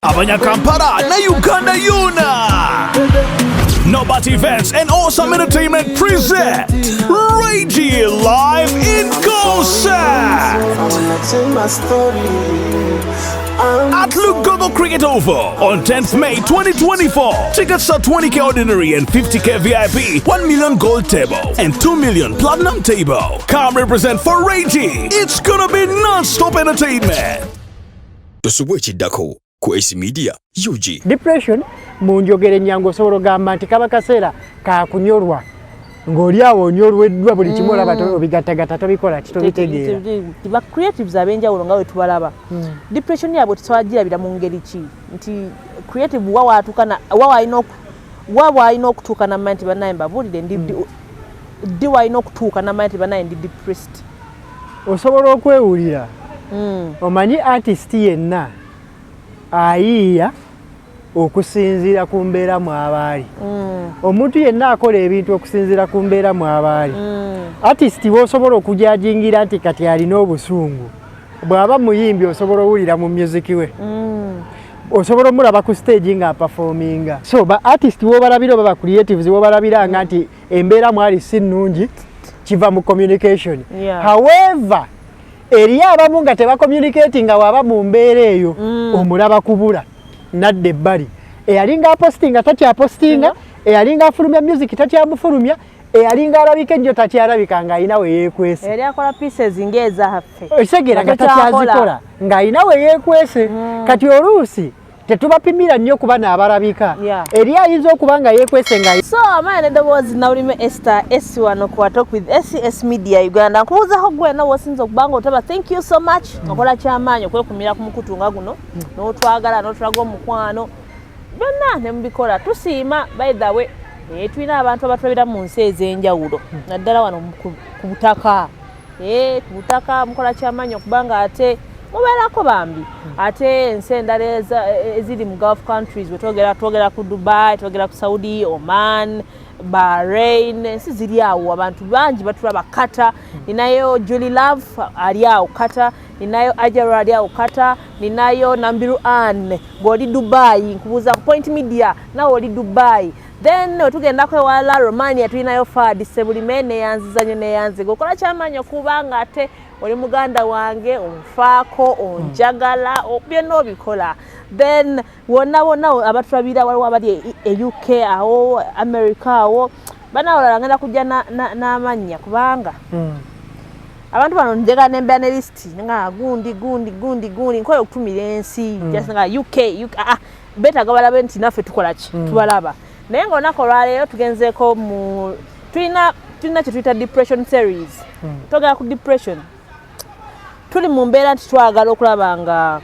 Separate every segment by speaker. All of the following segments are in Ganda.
Speaker 1: Abanyakampala na Uganda yona. Nobat Events and Awesome Entertainment present Ray G Live in Concert at Lugogo Cricket Oval on 10th May 2024. Tickets are 20K ordinary and 50K VIP, 1 million gold table, and 2 million platinum table. Come represent for Ray G. It's gonna be non-stop entertainment.
Speaker 2: Tosubwa ekiddako ku S Media UG.
Speaker 3: Depression mu njogera ennyangu osobola ogamba nti kaba kaseera kakunyolwa, ng'oli awo onyolweddwa buli kimu, olaba obigattagatta, tobikola ki, tobitegeera.
Speaker 4: Ba creatives ab'enjawulo nga bwe tubalaba, depression yaabwe tusobola girabira mu ngeri ki? Nti creative wa waatuuka, wa waalina okutuuka namanya nti bannaye mbabuulire ndi ddi, waalina okutuuka namanya nti bannaye ndi depressed?
Speaker 3: Osobola okwewulira. Omanyi artist yenna ayiiya okusinziira ku mbeera mw'abaali. Omuntu yenna akola ebintu okusinziira ku mbeera mw'abaali. Artist wosobola okujajingira nti kati alina obusungu, bw'aba muyimbi osobola owulira mu music we, osobola omulaba ku stage ng'aperforminga. So ba artist wobalabira oba ba creatives wobalabira nga nti embeera mwali si nnungi, kiva mu communication. However, eriyo abamu nga tebacommunicating, nga waba mu mbeera eyo omulaba kubula nadda ebbali, eyalinga apostinga takyapostinga, eyalinga afulumya music takyamufulumya, eyalinga alabika ennyo takyalabika, ng'alina we yeekwese.
Speaker 4: Yali akola pieces ng'ezaffe.
Speaker 3: Okitegeera, nga
Speaker 4: Nga takyakola.
Speaker 3: takyazikola, ng'alina we yeekwese. Kati oluusi tetubapimira nnyo kuba naabalabika. Eri ayinza okuba nga yeekwese nga
Speaker 4: So amaanyi n'eddoboozi nawulime Esther S wano ku Talk with SCS Media Uganda. Nkubuuzaako gwe wena wosinza okuba nga otaba, thank you so much. Okola kyamaanyi okwekumira ku mukutu nga guno n'otwagala n'otulaga omukwano, byonna ne mubikola, tusiima. By the way, tulina abantu abatulabira mu nsi ez'enjawulo, naddala wano ku butaka. Ku butaka mukola kyamaanyi okuba nga ate mubeerako bambi. Ate ensi endala eziri mu Gulf countries, wetwogera, twogera ku Dubai, twogera ku Saudi, Oman, Bahrain, ensi ziri awo abantu bangi batulaba. Qatar, ninayo Julie Love ali awo Qatar, ninayo Ajara ali awo Qatar, ninayo Nambiru Ann ng'oli Dubai. Nkubuuza ku Point Media, nawe oli Dubai. Then wetugendako ewala Romania, tulinayo Fad Sebulime. Neyanziza nnyo, neyanziga, okola kyamaanyi okuba nga ate oli muganda wange, onfaako, onjagala, byonna obikola. Then wonna wonna abatulabira, waliwo abali e UK awo, America awo, banawolala ngenda kujja n'amannya kubanga abantu bano njagala nembeera ne list nga gundi gundi gundi gundi, nkola okutumira ensi just nga UK, UK, ah, beetaaga balabe nti naffe tukola ki, tubalaba. Naye nga olunaku olwaleero tugenzeeko mu tulina kye tuyita depression series. Twogera ku depression. Tuli mu mbeera nti twagala okulaba nga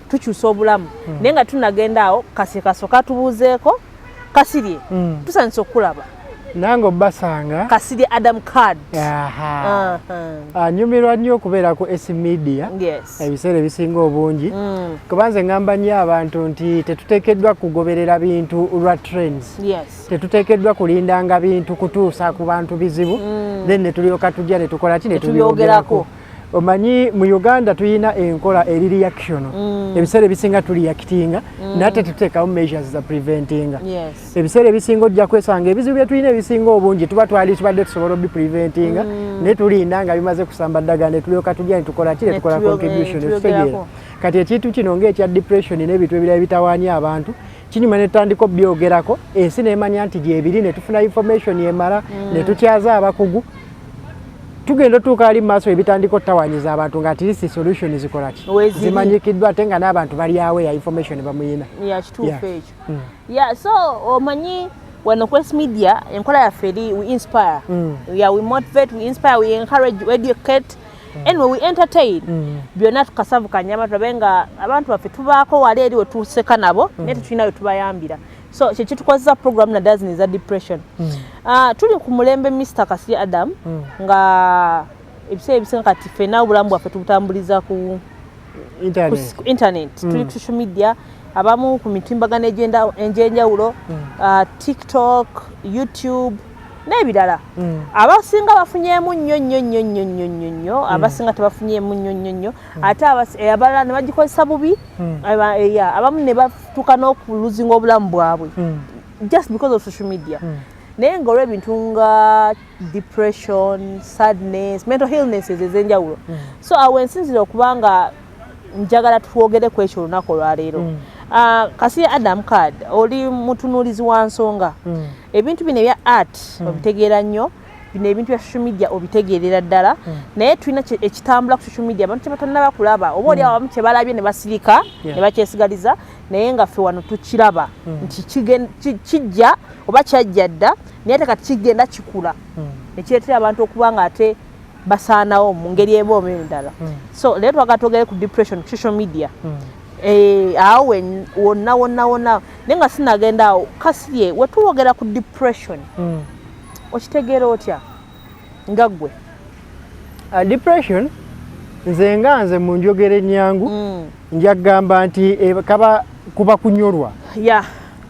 Speaker 4: tukyusa obulamu, naye nga tunagenda awo, kasi kasooka tubuuzeeko Kasirye. Tusanyusa okukulaba.
Speaker 3: Nange obbasanga.
Speaker 4: Kasirye Adam Card.
Speaker 3: Aha. Anyumirwa nnyo okubeera ku S Media ebiseera ebisinga obungi, kuba nze ŋŋamba nnyo abantu nti tetuteekeddwa kugoberera bintu lwa trends. Tetuteekeddwa kulindanga bintu kutuusa ku bantu bizibu, then ne tulyoka tujja ne tukola ki, ne
Speaker 4: Ne tubyogerako.
Speaker 3: tubyogerako. Omanyi mu Uganda tuyina enkola eri reaction. Ebiseera ebisinga tureactinga, naye ate tuteekawo measures za preventinga. Ebiseera ebisinga ojja kwesanga ebizibu bye tulina ebisinga obungi tuba twali tubadde tusobola obipreventinga, naye tulinda nga bimaze kusamba ddagala ne tulyoka tujja ne tukola ki, ne
Speaker 4: Ne
Speaker 3: tukola contribution.
Speaker 4: tubyogerako.
Speaker 3: Okitegeera? Kati ekintu kino ng'ekya depression n'ebintu ebirala ebitawaanya abantu, kinyuma ne tutandika obyogerako, ensi nemanya nti gyebiri, ne tufuna information emala, ne tukyaza abakugu. Tugenda otuuka ali mu maaso ebitandika ottawanyiza abantu nga at least solution zikola ki,
Speaker 4: Weeziri.
Speaker 3: zimanyikiddwa, ate nga n'abantu bali awo ya information bamuyina.
Speaker 4: Ya, kituufu
Speaker 3: Yeah.
Speaker 4: ekyo. Yeah, so omanyi wano ku S Media enkola yaffe eri we inspire. Yeah, we motivate, we inspire, we encourage, we educate. Anyway, we entertain. Byonna tukasavu kanyama, tulabe nga abantu baffe tubaako wali eri wetuseka nabo, naye tetulina we tubayambira. So kyekitukozesa program naddala zino eza depression. Ah, tuli ku mulembe, Mr Kasirye Adam, nga ebiseera ebisinga kati ffenna obulamu bwaffe tubutambuliza ku
Speaker 3: internet.
Speaker 4: Ku internet. Tuli ku social media, abamu ku mitimbagano egy'enjawulo, TikTok, YouTube, N'ebirala, abasinga bafunyeemu nnyo nnyo nnyo nnyo nnyo nnyo nnyo, abasinga tebafunyeemu nnyo nnyo nnyo, ate abalala ne bagikozesa bubi. Abamu ne batuuka n'okuluzinga obulamu bwabwe just because of social media. Naye nga olw'ebintu nga depression, sadness, mental illnesses ez'enjawulo. So awo ensinzira okuba nga njagala twogere ku ekyo olunaku olwaleero. Kasirye Adam Card, oli mutunuulizi wa nsonga. Ebintu bino ebya art obitegeera nnyo, bino ebintu bya social media obitegeerera ddala. Naye tulina ekitambula ku social media abantu kyebatannaba kulaba, oba oli abamu kyebalabye ne basirika ne bakyesigaliza, naye nga ffe wano tukiraba nti kijja oba kyajja dda, naye ate kati kigenda kikula nekireetera abantu okuba nga ate basaanawo mu ngeri eba oba endala. So leero twagala twogere ku depression ku social media. Awo wonna wonna wonna. Naye nga sinagenda awo, Kasirye, wetuwogera ku depression, okitegeera otya nga ggwe?
Speaker 3: Depression, nze nga nze mu njogera ennyangu nja kugamba nti kaba kuba kunyolwa.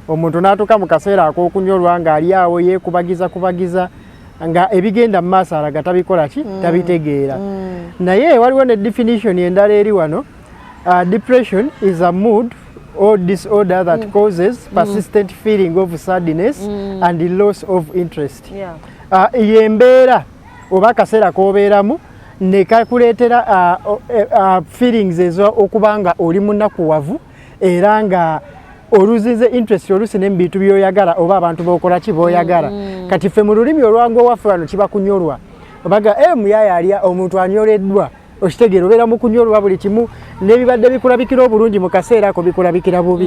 Speaker 3: Omuntu n'atuuka mu kaseera ak'okunyolwa ng'ali awo yeekubagiza kubagiza, nga ebigenda mu maaso alaga tabikola ki, tabitegeera. Naye waliwo ne definition endala eri wano. Depression is a mood or disorder that causes persistent feeling of sadness and loss of interest. Yembeera oba akaseera k'obeeramu ne kakuleetera feelings ezo okuba nga oli munakuwavu era nga oluzinze interest oluusi ne mu bintu by'oyagala oba abantu b'okola ki b'oyagala. Kati ffe mu lulimi olwangu owaffe wano kiba kunyolwa, obaga e muyaaya alya omuntu anyoleddwa. Okitegeera? Obeera mu kunyolwa, buli kimu n'ebibadde bikulabikira obulungi mu kaseera ako bikulabikira bubi.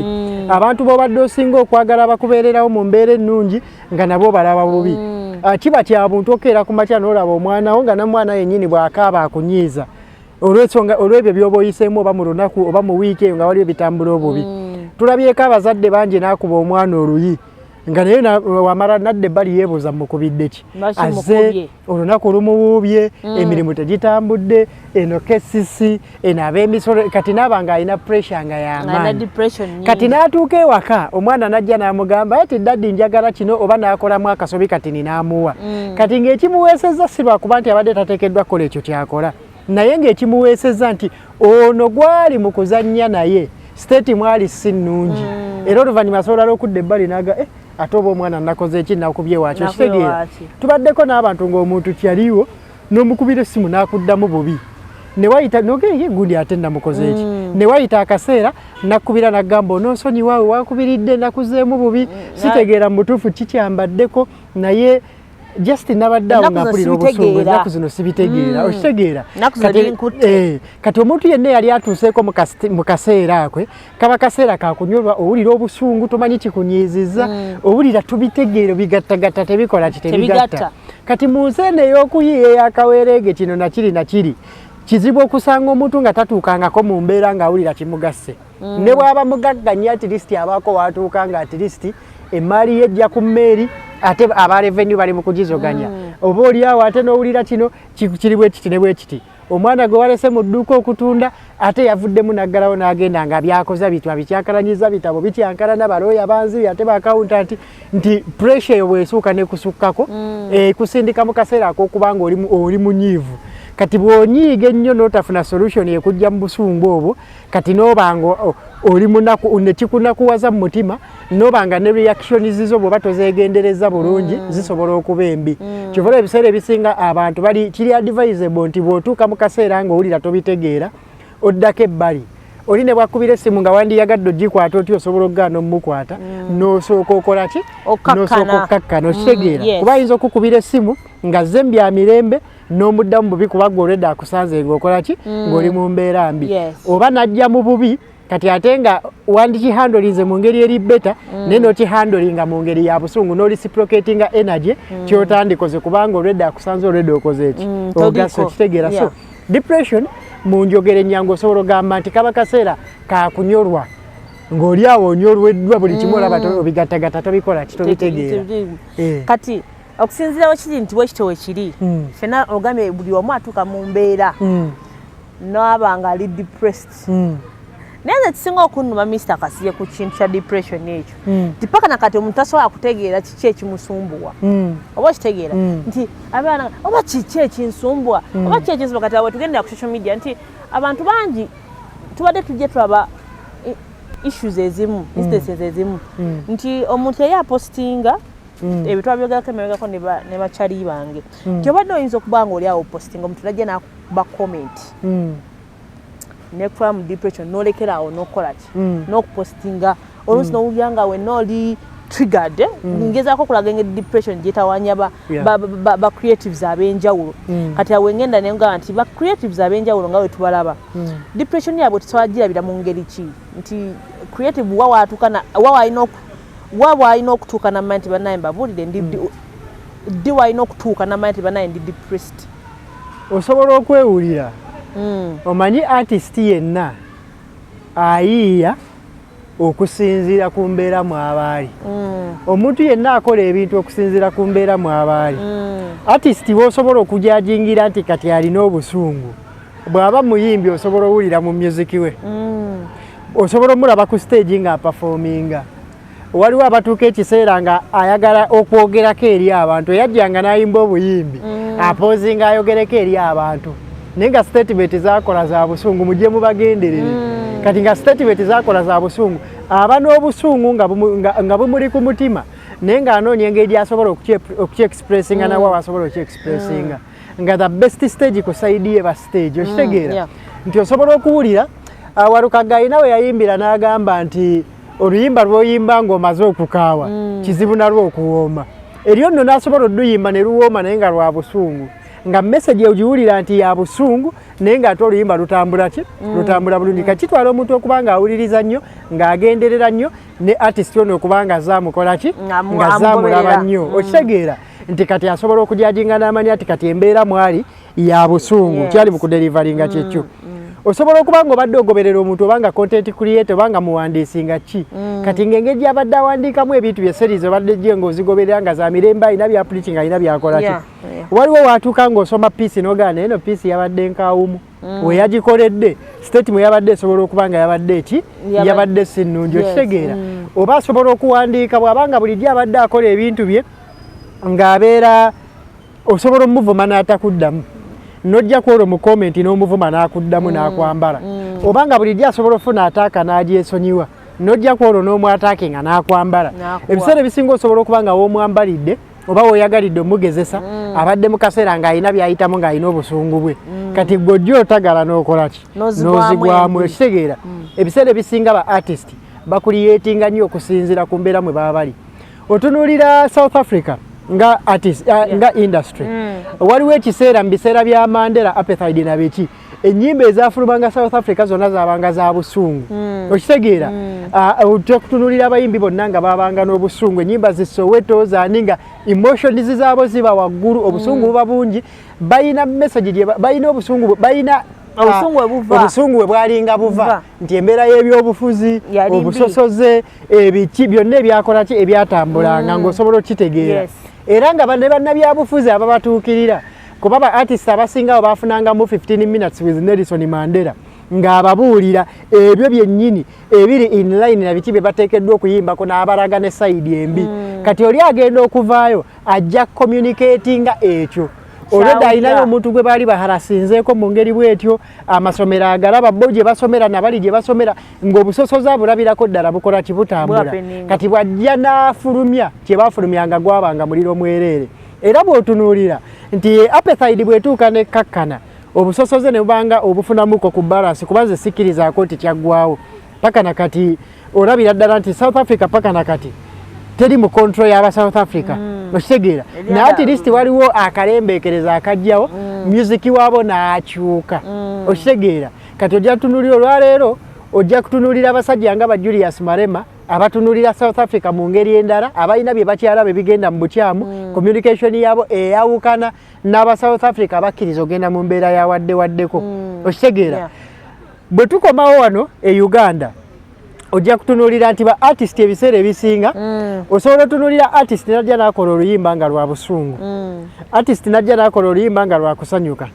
Speaker 3: Abantu b'obadde osinga okwagala bakubeererawo mu mbeera ennungi nga nabo balaba bubi. Kiba kya buntu okeera ku makya n'olaba omwana wo nga namwana yennyini bw'akaaba akunyiiza olw'ensonga olw'ebyo by'oba oyiseemu oba mu lunaku oba mu wiiki eyo nga waliwo ebitambula obubi. Tulabyeko abazadde bangi n'akuba omwana oluyi nga naye wamala nadda ebbali yeebuuza mukubidde ki.
Speaker 4: Lwaki
Speaker 3: azze
Speaker 4: mukubye?
Speaker 3: Olunaku lumuwuubye, emirimu tegitambudde, eno KCC, eno ab'emisolo, kati naaba nga alina pressure nga
Speaker 4: Alina
Speaker 3: y'amaanyi.
Speaker 4: Depression nyingi.
Speaker 3: Kati n'atuuka ewaka omwana n'ajja n'amugamba ati, "Daddy, njagala kino," oba n'akolamu akasobi kati ninaamuwa. Kati ng'ekimuweesezza si lwakuba nti abadde tateekeddwa kukola ekyo kyakola, naye ng'ekimuweesezza nti ono gwali mu kuzannya naye state mwali si nnungi. Era oluvannyuma asobola okudda ebbali n'aga, "Eh, ate oba omwana nakoze eki, nakubye waaki?"
Speaker 4: Nakubye
Speaker 3: Okitegeera?
Speaker 4: Waaki.
Speaker 3: Tubaddeko n'abantu ng'omuntu kyaliwo n'omukubira essimu n'akuddamu bubi, ne wayita nogeye gundi ate namukoze eki, ne wayita akaseera nakubira nagamba, "Onoonsonyiwa, wakubiridde nakuzeemu bubi, sitegeera mu butuufu kikyambaddeko, naye just nabadde awo
Speaker 4: Ennaku
Speaker 3: nga
Speaker 4: zino
Speaker 3: mpulira obusungu."
Speaker 4: sibitegeera.
Speaker 3: Ennaku zino sibitegeera. Okitegeera?
Speaker 4: Ennaku zino binkutte.
Speaker 3: Kati omuntu yenna yali atuuseeko mu kaseera akwe kaba kaseera kakunyolwa, owulira obusungu, tomanyi kikunyiizizza, owulira tubitegeera, bigattagatta tebikola ki, tebigatta.
Speaker 4: Tebigatta.
Speaker 3: Kati mu nsi eno ey'okuyiiya eyakaweereege kino nakiri nakiri, kizibu okusanga omuntu nga tatuukangako mu mbeera ng'awulira kimugasse. Ne bw'aba mugagga nnyo, at least abaako waatuuka nga at least emaali ye ejja ku mmeeri, ate aba revenue bali mu kugizoganya, oba oli awo ate n'owulira kino kiri bwe kiti ne bwe kiti. Omwana gwe walese mu dduuka okutunda ate yavuddemu n'aggalawo n'agenda nga byakoza bitwa bikyankalanyiza bitabo bityankalana, balooya banzibi ate ba accountant, nti pressure eyo bw'esuuka nekusukkako ekusindika mu kaseera ak'okuba nga oli munyiivu. Kati bw'onyiiga ennyo n'otafuna solution ekujja mu busungu obwo, kati n'oba nga oli munaku nekikunakuwaza mu mutima, n'oba nga ne reactions zo bw'oba tozeegendereza bulungi zisobola okuba embi. Kyova olaba ebiseera ebisinga abantu bali kiri advisable nti bw'otuuka mu kaseera ng'owulira tobitegeera, oddako ebbali. Oli ne bwakubira essimu nga wandiyagadde ogikwata otya, osobola okugaana omumukwata n'osooka okola ki?
Speaker 4: Okkakkana.
Speaker 3: N'osooka okkakkana. Okitegeera?
Speaker 4: Yes.
Speaker 3: Kuba ayinza okukubira essimu nga zze mbya mirembe n'omuddamu bubi, kuba gwe olwedde akusanze ng'okola ki, ng'oli mu mbeera mbi. Oba n'ajja mu bubi, kati ate nga wandikihandolinze mu ngeri eri better, naye n'okihandolinga mu ngeri ya busungu n'oreciprocatinga energy kyotandikoze, kubanga olwedde akusanze olwedde okoze eki, ogasse.
Speaker 4: Toliko.
Speaker 3: Okitegeera? So depression mu njogera ennyangu osobola ogamba nti kaba kaseera kakunyolwa, ng'oli awo onyolweddwa, buli kimu olaba obigattagatta tobikola ki, tobitegeera.
Speaker 4: Kati okusinziira wekiri nti bwekityo wekiri, fena ogambye buli omu atuuka mu mbeera n'aba nga ali depressed. Naye nze kisinga okunnuma, Mr Kasirye, ku kintu kya depression ekyo, nti paka nakati omuntu tasobola kutegeera kiki ekimusumbuwa. Oba okitegeera nti abaana, oba kiki ekinsumbuwa, oba kiki ekinsumbuwa. Kati awe tugendera ku social media nti abantu bangi tubadde tujje tulaba issues ezimu, instances ezimu, nti omuntu yali apostinga ebyo, twabyogerako emabegako ne bakyali bange, nti obadde oyinza okuba nga oli awo postinga, omuntu najja nakuba comment nekutwala mu depression, nolekera awo nokukola ki, n'okupostinga. Oluusi nowulira nga wenna oli triggered. Ngezaako okulaga engeri depression gyetawanya ba creatives ab'enjawulo. Kati awo engenda nengamba nti ba creatives ab'enjawulo nga we tubalaba, depression yaabwe tusobola girabira mu ngeri ki? Nti creative wa waatuuka, wa waalina okutuuka namanya nti bannaye mbabuulire ndi ddi, waalina okutuuka namanya nti bannaye ndi depressed?
Speaker 3: Osobola okwewulira. Omanyi artist yenna ayiiya okusinziira ku mbeera mw'aba ali. Omuntu yenna akola ebintu okusinziira ku mbeera mw'aba ali. Artist wosobola okujajingira nti kati alina obusungu, bw'aba muyimbi osobola owulira mu music we, osobola omulaba ku stage ng'aperforminga. Waliwo abatuuka ekiseera nga ayagala okwogerako eri abantu, eyajjanga n'ayimba obuyimbi, apausinga ayogereko eri abantu, naye nga statement zakola za busungu. Mujje mubagenderere. Kati nga statement zakola za busungu, aba n'obusungu nga bumuli ku mutima, naye ng'anoonya engeri gy'asobola okukyexpressinga, nawe asobola okukyexpressinga, nga the best stage ku side ye ba stage. Okitegeera nti osobola okuwulira Walukaga alina we yayimbira n'agamba nti oluyimba lw'oyimba ng'omaze okukaawa kizibu nalwo okuwooma. Eryo nno n'asobola odduyimba ne luwooma, naye nga lwa busungu, nga message ogiwulira nti ya busungu, naye ng'ate oluyimba lutambula ki, lutambula bulungi. Kati kitwala omuntu okuba nga awuliriza nnyo, ng'agenderera nnyo ne artist ono okuba nga zaamukola ki, nga zaamulaba nnyo. Okitegeera nti kati asobola okujajinga n'amanya nti kati embeera mwali ya busungu, kyali mu kudeliveringa kyekyo. Osobola okuba nga obadde ogoberera omuntu, oba nga content creator, oba nga muwandiisi nga ki, kati ng'engeri gy'abadde awandiikamu ebintu bye, series obadde gye ng'ozigoberera nga za mirembe, alina bya preaching, alina byakola ki. Waliwo waatuuka ng'osoma piece n'ogaa naye no piece yabadde nkawumu, we yagikoledde statement yabadde esobola okuba nga yabadde eki, yabadde si nnungi. Okitegeera? Oba asobola okuwandiika bw'abanga bulijjo abadde akola ebintu bye ng'abeera, osobola omuvuma n'atakuddamu, nojja kwolwo mu comment n'omuvuma n'akuddamu n'akwambala. Oba nga bulijjo asobola ofuna attack n'agyesonyiwa, nojja kwolwo n'omwattackinga n'akwambala.
Speaker 4: N'akuwa.
Speaker 3: Ebiseera ebisinga osobola okuba nga w'omwambalidde oba weoyagalidde omugezesa, abadde mu kaseera ng'alina by'ayitamu, ng'alina obusungu bwe. Kati gwe ojja otagala n'okola ki?
Speaker 4: N'ozigwamu.
Speaker 3: N'ozigwamu.
Speaker 4: Embi.
Speaker 3: Okitegeera, ebiseera ebisinga ba artist bacreatinga nnyo okusinziira ku mbeera mwe baba bali. Otunuulira South Africa nga artist, nga industry, waliwo ekiseera mu biseera bya Mandela, apartheid na biki, ennyimba ezafulumanga South Africa zonna zabanga za busungu. Okitegeera? Ojja kutunuulira abayimbi bonna nga babanga n'obusungu, ennyimba zi Soweto zaani, nga emotions zaabo ziba waggulu, obusungu buba bungi, balina message gye balina obusungu balina
Speaker 4: Obusungu bwe buva.
Speaker 3: Obusungu bwe bwalinga buva
Speaker 4: Buva.
Speaker 3: nti embeera y'ebyobufuzi
Speaker 4: Yali mbi.
Speaker 3: obusosoze, ebiki byonna ebyakola ki, ebyatambulanga, ng'osobola okukitegeera. Era nga ne bannabyabufuzi ababatuukirira, kuba ba artist abasinga abo bafunangamu 15 minutes with Nelson Mandela, ng'ababuulira ebyo byennyini ebiri in line na biki bye bateekeddwa okuyimbako, n'abalaga ne side embi. Kati oli agenda okuvaayo ajja communicatinga ekyo olwedda.
Speaker 4: Kyawulira.
Speaker 3: Alinayo omuntu gwe baali baharasinzeeko mu ngeri bwetyo, amasomero agalaba bo gye basomera nabali gye basomera, ng'obusosoze abulabirako ddala bukola kibutambula.
Speaker 4: Buhappeninga.
Speaker 3: Kati bw'ajja n'afulumya kye baafulumyanga, gwabanga muliro mwereere. Era bw'otunuulira nti apartheid bw'etuuka nekkakkana, obusosoze ne bubanga obufunamuko ku balance, kuba nze sikkirizaako nti kyaggwawo paka na kati. Olabira ddala nti South Africa paka na kati teri mu control y'aba South Africa. Okitegeera?
Speaker 4: Eri
Speaker 3: Naye at least waliwo akalembeekereza akajjawo, music waabo n'akyuka. Okitegeera? Kati ojja kutunuulira olwaleero, ojja kutunuulira abasajja nga ba Julius Malema abatunulira South Africa mu ngeri endala, abalina bye bakyalaba ebigenda mu bukyamu. Communication yaabo eyawukana n'aba South Africa bakkiriza ogenda mu mbeera yawadde waddeko. Okitegeera? Bwe tukomawo wano e Uganda, ojja kutunuulira nti ba artist ebiseera ebisinga osobola otunuulira artist najja n'akola oluyimba nga lwa busungu, artist najja n'akola oluyimba nga lwa kusanyuka.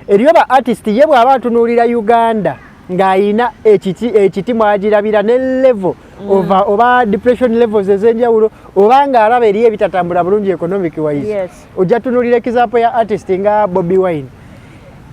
Speaker 3: Eriyo ba artist ye bw'aba atunuulira Uganda Ng'ayina ekiti mwagirabira ne level oba depression levels ez'enjawulo, oba ng'alaba eriyo ebitatambula bulungi economic wise. Ojja tunulira example ya artist nga Bobi Wine,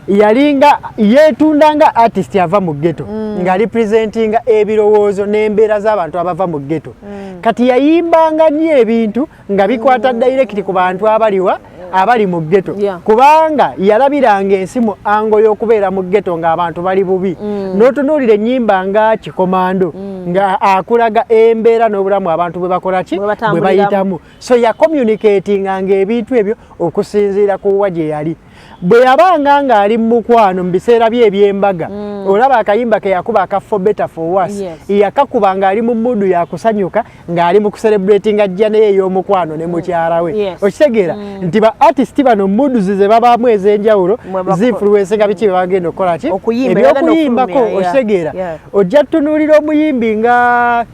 Speaker 3: yalinga yeetunda nga artist ava mu ghetto, nga representinga ebirowoozo n'embeera z'abantu abava mu ghetto. Kati yayimbanga nnyo ebintu nga bikwata direct ku bantu abaliwa, abali mu ghetto, kubanga yalabiranga ensi mu angle y'okubeera mu ghetto, ng'abantu bali bubi. N'otunuulira ennyimba nga Kikomando, nga akulaga embeera n'obulamu abantu bwe bakola ki,
Speaker 4: Bwe
Speaker 3: bwe
Speaker 4: batambuliramu.
Speaker 3: bayitamu. So yacommunicatinganga ebintu ebyo okusinziira ku wa gye yali. Bwe yabanga ng'ali mu mukwano mu biseera bye ebyembaga, olaba akayimba ke yakuba aka For Better For Worse, yakakuba ng'ali mu mood yakusanyuka, ng'ali mu kucelebratinga journey ye ey'omukwano ne mukyala we. Okitegeera nti ba artist bano moods ze babaamu ez'enjawulo
Speaker 4: Mwe
Speaker 3: zinfluencinga biki bye bagenda okukola ki,
Speaker 4: Okuyimba, bagenda
Speaker 3: ebyokuyimbako.
Speaker 4: okufulumya, yeah.
Speaker 3: Okitegeera? Ojja tunuulira omuyimbi nga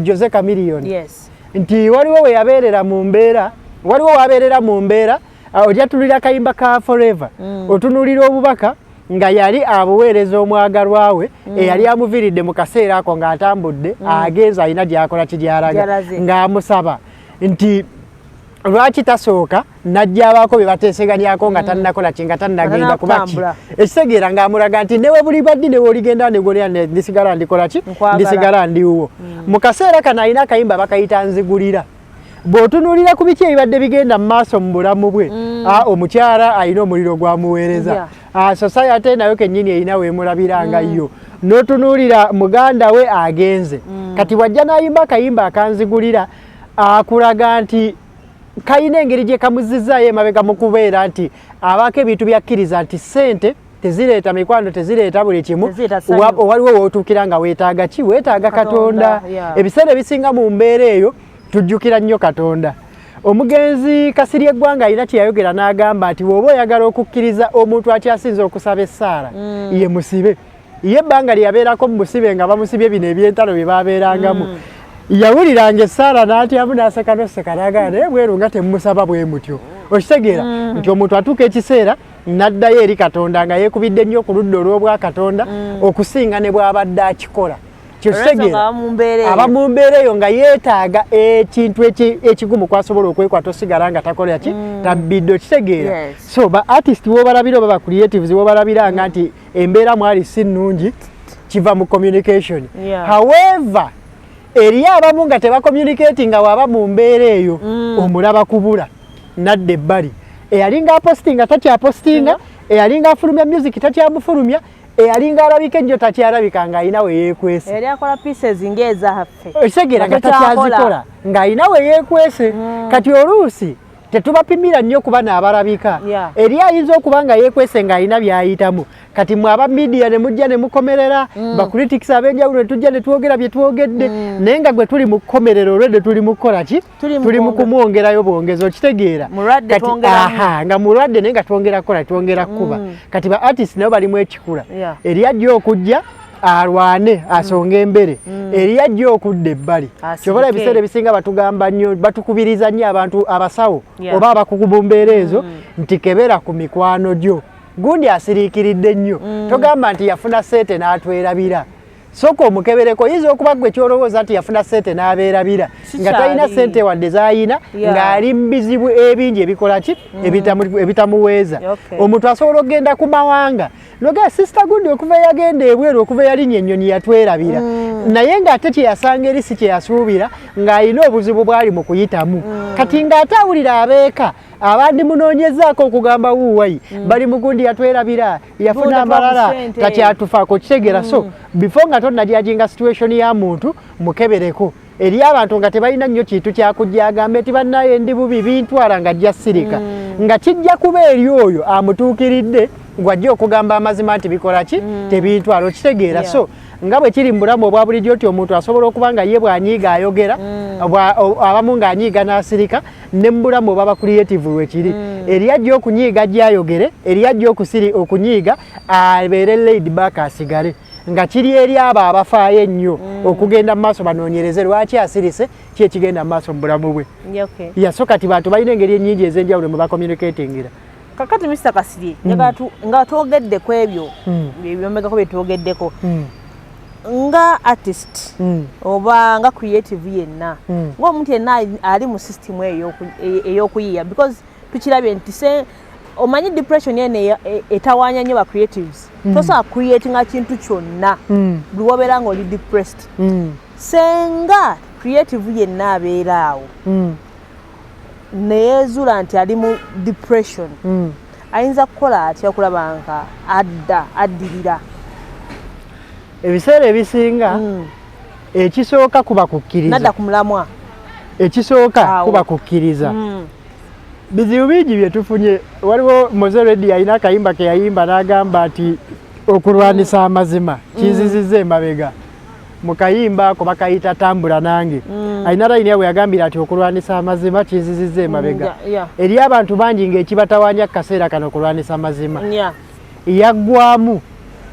Speaker 3: Jose Chameleone, nti waliwo we yabeerera mu mbeera, waliwo wabeerera mu mbeera, ojja tunuulira akayimba ka Forever, otunuulira obubaka nga yali abuweereza omwagalwa we eyali amuviiridde mu kaseera ako ng'atambudde agenza alina gy'akola ki, gy'alaga,
Speaker 4: Gy'alaze.
Speaker 3: ng'amusaba nti lwaki tasooka najja abaako bye bateeseganyako nga tannakola ki, nga tannagenda, kuba ki,
Speaker 4: Tannakutambula.
Speaker 3: ekitegeera ng'amulaga nti newe buli baddi newe oligenda negolya, ndisigala ndikola ki,
Speaker 4: Nkwagala.
Speaker 3: ndisigala ndiwuwo. Mu kaseera kano alina akayimba bakayita Nzigulira. Bw'otunuulira ku biki ebibadde bigenda mu maaso mu bulamu bwe, omukyala alina omuliro gwamuweereza. Society nayo kennyini erina weemulabira nga yo. N'otunuulira muganda we agenze. Kati bw'ajja n'ayimba akayimba akanzigulira, akulaga nti kalina engeri gye kamuzizaayo emabega mu kubeera nti abaako ebintu byakkiriza nti ssente tezireeta mikwano, tezireeta buli kimu.
Speaker 4: Tezireeta ssanyu.
Speaker 3: Waliwo wootuukira nga weetaaga ki? Weetaaga
Speaker 4: Katonda,
Speaker 3: Katonda. Ebiseera ebisinga mu mbeera eyo tujjukira nnyo Katonda. Omugenzi Kasirye Eggwanga alina kye yayogera n'agamba nti bw'oba oyagala okukkiriza omuntu akyasinza okusaba essaala, ye musibe. Ye ebbanga lye yabeerako mu busibe, nga bamusibye bino ebyentalo bye babeerangamu, yawuliranga essaala n'atyamu n'aseka noseka, n'agamba, naye bweru nga temumusaba bwe mutyo. Okitegeera nti omuntu atuuka ekiseera n'addayo eri Katonda nga yeekubidde nnyo ku ludda olw'obwakatonda okusinga ne bw'abadde akikola. Kyokitegeera
Speaker 4: aba mu mbeera eyo.
Speaker 3: Aba mu mbeera eyo nga yeetaaga ekintu ekigumu kwasobola okwekwata osigala nga takola ki, tabbidde. Okitegeera?
Speaker 4: Yes.
Speaker 3: So ba artist wobalabira oba ba creatives wobalabira nga nti embeera mwali si nnungi, kiva mu communication. However, eriyo abamu nga tebacommunicate, nga waba mu mbeera eyo omulaba kubula nadda ebbali, eyalinga apostinga takyapostinga, eyalinga afulumya music takyamufulumya, eyalinga alabika ejjo takyalabika, ng'alina we yeekwese.
Speaker 4: Yali akola pieces ng'ezaffe.
Speaker 3: Okitegeera? Nga
Speaker 4: Nga takyakola.
Speaker 3: takyazikola, ng'alina we yeekwese. Kati oluusi tetubapimira nnyo kuba naabalabika. Eri ayinza okuba nga yeekwese ng'alina by'ayitamu. Kati mwe aba media ne mujja ne mukomerera, ba critics ab'enjawulo ne tujja ne twogera bye twogedde, naye nga gwe tuli mu kukomerera olwedde tuli mu kukola ki?
Speaker 4: Tuli mu
Speaker 3: Tuli mu kumwongerayo bwongezi. Okitegeera?
Speaker 4: Mulwadde,
Speaker 3: Kati,
Speaker 4: twongeramu.
Speaker 3: aha, nga mulwadde naye nga twongera kukola, twongera kukuba. Kati ba artist nabo balimu ekikula. Eri ajja okujja alwane asonga embere, eri ajja okudda ebbali.
Speaker 4: Asirike.
Speaker 3: Kyobola ebiseera ebisinga batugamba nnyo, batukubiriza nnyo abantu abasawo oba abakugu mu mbeera ezo nti kebera ku mikwano gyo, gundi asiriikiridde nnyo, togamba nti yafuna ssente n'atwerabira. Sooka omukebereko, oyinza okuba gwe kyolowooza nti yafuna ssente n'abeerabira nga talina
Speaker 4: Sikyali.
Speaker 3: ssente wadde z'ayina, ng'ali mu bizibu ebingi ebikola ki, ebitamuweeza. Omuntu asobola okugenda ku mawanga nogaa sister gundi okuva eyagenda ebweru, okuva eyalinnya ennyonyi yatwerabira, naye ng'ate kyeyasanga eri si kyeyasuubira, ng'alina obuzibu bwali mu kuyitamu. Kati ng'ate awulira abeeka abandi munoonyezaako okugamba wuuwayi bali mugundi yatwerabira, yafuna
Speaker 4: Gundi
Speaker 3: amalala,
Speaker 4: atuwa ku ssente.
Speaker 3: takyatufaako. Kitegeera? So before nga tonnajudginga situation ya muntu, mukebereko. Eri abantu nga tebalina nnyo kintu kyakujja agambe nti bannaye ndi bubi bintwala, nga ajja sirika, nga kijja kuba eri oyo amutuukiridde ngwajja okugamba amazima nti bikola ki, tebintwala. Okitegeera? So nga bwe kiri mu bulamu obwa bulijjo nti omuntu asobola okuba nga ye bw'anyiiga ayogera, abamu ng'anyiiga n'asirika, ne mu bulamu obwaba creative lwekiri. Eri ajja okunyiiga gyayogere, eri ajja okusiri okunyiiga abeere laid back asigale, nga kiri eri abo abafaayo ennyo okugenda mu maaso banoonyereze lwaki asirise, ki ekigenda mu maaso mu bulamu bwe. Yeah, so kati bantu balina engeri ennyingi ez'enjawulo mwe bacommunicatingira.
Speaker 4: Kakati Mr Kasirye, njagala nga twogedde ku ebyo ebyomegako bye twogeddeko, nga artist oba nga creative yenna, ng'omuntu yenna ali mu system eyo ey'okuyiiya, because tukirabye nti se omanyi depression yene etawaanya nnyo ba creatives. Tosobola creatinga kintu kyonna buli wobeera ng'oli depressed. Senga creative yenna abeera awo neyezuula nti ali mu depression, ayinza kukola atya okulaba nga adda addirira?
Speaker 3: Ebiseera ebisinga, ekisooka kuba kukkiriza.
Speaker 4: Nadda ku mulamwa.
Speaker 3: Ekisooka
Speaker 4: Awo.
Speaker 3: kuba kukkiriza. Bizibu bingi bye tufunye. Waliwo Mowzey Radio alina akayimba ke yayimba n'agamba nti okulwanisa amazima kinzizizza emabega. Mu kayimba ako bakayita Tambula Nange, alina layini yawe yagambira nti okulwanisa amazima kinzizizza emabega. Eri abantu bangi ng'ekibatawanya ku kaseera kano okulwanisa amazima. Yaggwamu,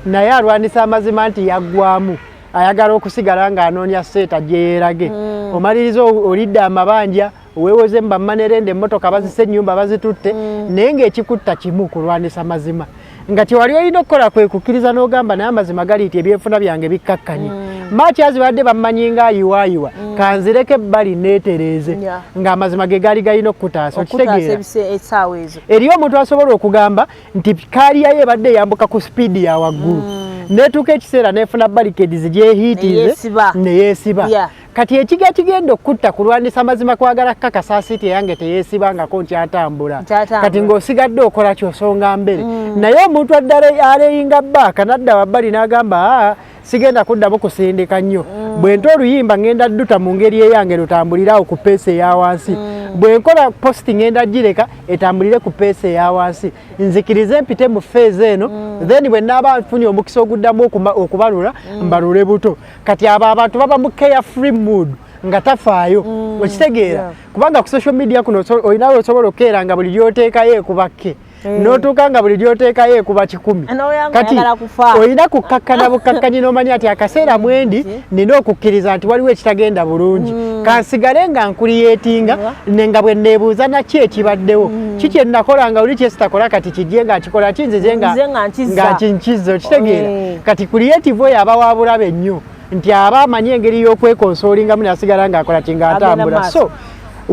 Speaker 3: naye alwanisa amazima nti yaggwamu, ayagala okusigala ng'anoonya seeta gye yeerage. Omaliriza olidde amabanja, weewoze mu bamanerende, emmotoka bazise, ennyumba bazitutte, naye ng'ekikutta kimu, kulwanisa mazima. Nga kyewali olina okukola kwe kukkiriza n'ogamba, naye amazima gali nti ebyenfuna byange bikkakkanye, maaki badde bammanyi nga ayiwaayiwa, kanzireko ebbali neetereeze, ng'amazima ge gaali galina okukutaasa.
Speaker 4: Okutaasa.
Speaker 3: Okitegeera?
Speaker 4: Essaawa ezo.
Speaker 3: Eriyo omuntu asobola okugamba nti career ye ebadde eyambuka ku speed ya waggulu, netuuka ekiseera nefuna barricades gyehiitize.
Speaker 4: Neyeesiba.
Speaker 3: Neyeesiba. Kati ekiga kigenda okutta kulwanisa mazima, kwagala kukakasa seat eyange teyeesibangako, nkyatambula.
Speaker 4: Nkyatambula.
Speaker 3: Kati ng'osigadde okola kyosonga mbere, naye omuntu addala aleyinga baaka nadda wabbali n'agamba, aa, sigenda kuddamu kusindika nnyo, bwe nta oluyimba ngenda dduta mu ngeri eyange lutambulire awo ku pace eya wansi, bwe nkola post ngenda gireka etambulire ku pace eya wansi, nzikirize mpite mu phase eno, then bwe naaba nfunye omukisa oguddamu okubalula mbalule buto. Kati abo abantu baba mu carefree mood nga tafaayo, okitegeera? Kubanga ku social media kuno olinawe osobola okukeera nga buli lyoteekayo ekuba kke, n'otuuka nga buli lyoteekayo ekuba 100.
Speaker 4: N'oyanga
Speaker 3: Kati
Speaker 4: oyagala kufa.
Speaker 3: olina kukkakkana bukakkanyi n'omanya nti akaseera mwendi nina okukkiriza nti waliwo ekitagenda bulungi, kansigale nga nkuliyeetinga ne nga bwe neebuuza naki ekibaddewo, ki kye nakola nga oli kyesitakola, kati kijje nga nkikola kinzize nga
Speaker 4: Nzize nga nkizza.
Speaker 3: Nga nkizza, okitegeera? Kati creative oyo aba wa bulabe nnyo nti aba amanyi engeri y'okwekonsolingamu nasigala ng'akola ki, nga
Speaker 4: Agenda
Speaker 3: atambula.
Speaker 4: maaso.
Speaker 3: So